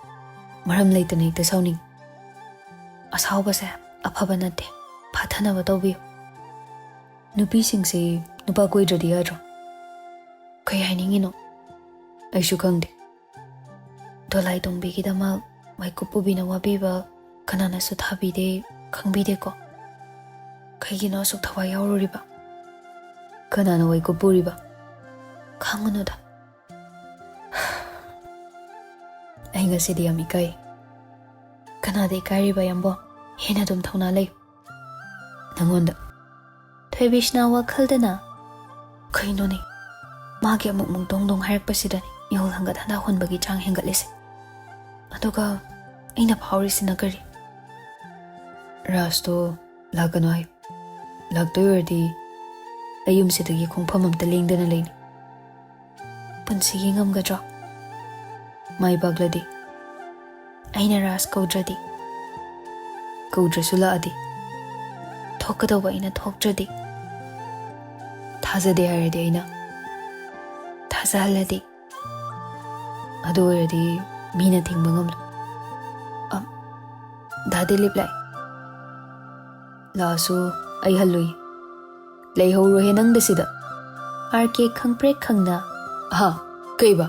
ꯃꯔꯝ ꯂꯩꯇꯅ ꯍꯦꯛꯇ ꯁꯥꯎꯅꯤꯡꯉꯤ꯫ ꯑꯁꯥꯎꯕꯁꯦ ꯑꯐꯕ ꯅꯠꯇꯦ꯫ ꯐꯥꯊꯅꯕ ꯇꯧꯕꯤꯌꯨ꯫ ꯅꯨꯄꯤꯁꯤꯡꯁꯤ ꯅꯨꯄꯥ ꯀꯣꯏꯗ꯭ꯔꯗꯤ ꯌꯥꯗ꯭ꯔꯣ?" "ꯀꯩ ꯍꯥꯏꯅꯤꯡꯉꯤꯅꯣ?" "ꯑꯩꯁꯨ ꯈꯪꯗꯦ꯫ ꯗꯣꯂꯥꯏ ꯇꯣꯡꯕꯤꯒꯤꯗꯃꯛ ꯋꯥꯏꯀꯨꯞ ꯄꯨꯕꯤꯅ ꯋꯥꯕꯤꯕ ꯀꯅꯥꯅꯁꯨ ꯊꯥꯕꯤꯗꯦ, ꯈꯪꯕꯤꯗꯦꯀꯣ꯫ ꯀꯩꯒꯤꯅꯣ ꯑꯁꯨꯛ ꯊꯋꯥꯏ ꯌꯥꯎꯔꯨꯔꯤꯕ?" "ꯀꯅꯥꯅ ꯋꯥꯏꯀꯨꯞ ꯄꯨꯔꯤꯕ?" "ꯈꯪꯉꯨꯅꯨꯗ꯫" "ꯑꯩ ꯉꯁꯤꯗꯤ ꯌꯥꯝ ꯏꯀꯥꯏ꯫" "ꯀꯅꯥꯗ ꯏꯀꯥꯏꯔꯤꯕ, ꯌꯥꯝꯕꯣ? ꯍꯦꯟꯅ ꯑꯗꯨꯝ ꯊꯧꯅꯥ ꯂꯩꯌꯨ꯫" "ꯅꯪꯉꯣꯟꯗ꯫" ꯊꯣꯏꯕꯤꯁꯅꯥ ꯋꯥꯈꯜꯗꯅ, "ꯀꯩꯅꯣꯅꯦ, ꯃꯥꯒꯤ ꯑꯃꯨꯛ ꯑꯃꯨꯛ ꯗꯣꯡ ꯗꯣꯡ ꯍꯥꯏꯔꯛꯄꯁꯤꯗꯅꯤ ꯏꯍꯨꯜ ꯍꯟꯒꯠ ꯍꯟꯗ ꯍꯣꯟꯕꯒꯤ ꯆꯥꯡ ꯍꯦꯟꯒꯠꯂꯤꯁꯦ꯫ ꯑꯗꯨꯒ ꯑꯩꯅ ꯐꯥꯎꯔꯤꯁꯤꯅ ꯀꯔꯤ?" "ꯔꯥꯖꯇꯣ ꯂꯥꯛꯀꯅꯨ ꯍꯥꯏꯌꯨ꯫ ꯂꯥꯛꯇꯣꯏ ꯑꯣꯏꯔꯗꯤ ꯑꯩ ꯌꯨꯝꯁꯤꯗꯒꯤ ꯈꯣꯡꯐꯝ ꯑꯝꯇ ꯂꯦꯡꯗꯅ ꯂꯩꯅꯤ꯫" "ꯄꯨꯟꯁꯤꯒꯤ ꯉꯝꯒꯗ꯭ꯔꯣ?" "ꯃꯥꯏ ꯄꯥꯛꯂꯗꯤ?" "ꯑꯩꯅ ꯔꯥꯖ ꯀꯧꯗ꯭ꯔꯗꯤ?" "ꯀꯧꯗ꯭ꯔꯁꯨ ꯂꯥꯛꯑꯗꯤ?" "ꯊꯣꯛꯀꯗꯧꯕ ꯑꯩꯅ ꯊꯣꯛꯇ꯭ꯔꯗꯤ?" "ꯊꯥꯖꯗꯦ ꯍꯥꯏꯔꯗꯤ ꯑꯩꯅ?" "ꯊꯥꯖꯍꯜꯂꯗꯤ?" "ꯑꯗꯨ ꯑꯣꯏꯔꯗꯤ ꯃꯤꯅ ꯊꯤꯡꯕ ꯉꯝꯂꯣꯏ꯫" "ꯑ, ꯗꯥ ꯗꯤꯂꯤꯞ ꯂꯥꯛꯑꯦ꯫ ꯂꯥꯛꯑꯁꯨ ꯑꯩ ꯍꯜꯂꯨꯏ꯫ ꯂꯩꯍꯧꯔꯣꯍꯦ ꯅꯪꯗ ꯁꯤꯗ꯫ ꯑꯥꯔ ꯀꯦ ꯈꯪꯄ꯭ꯔꯦꯛ ꯈꯪꯅ꯫ ꯑꯍꯥ, ꯀꯩꯕ?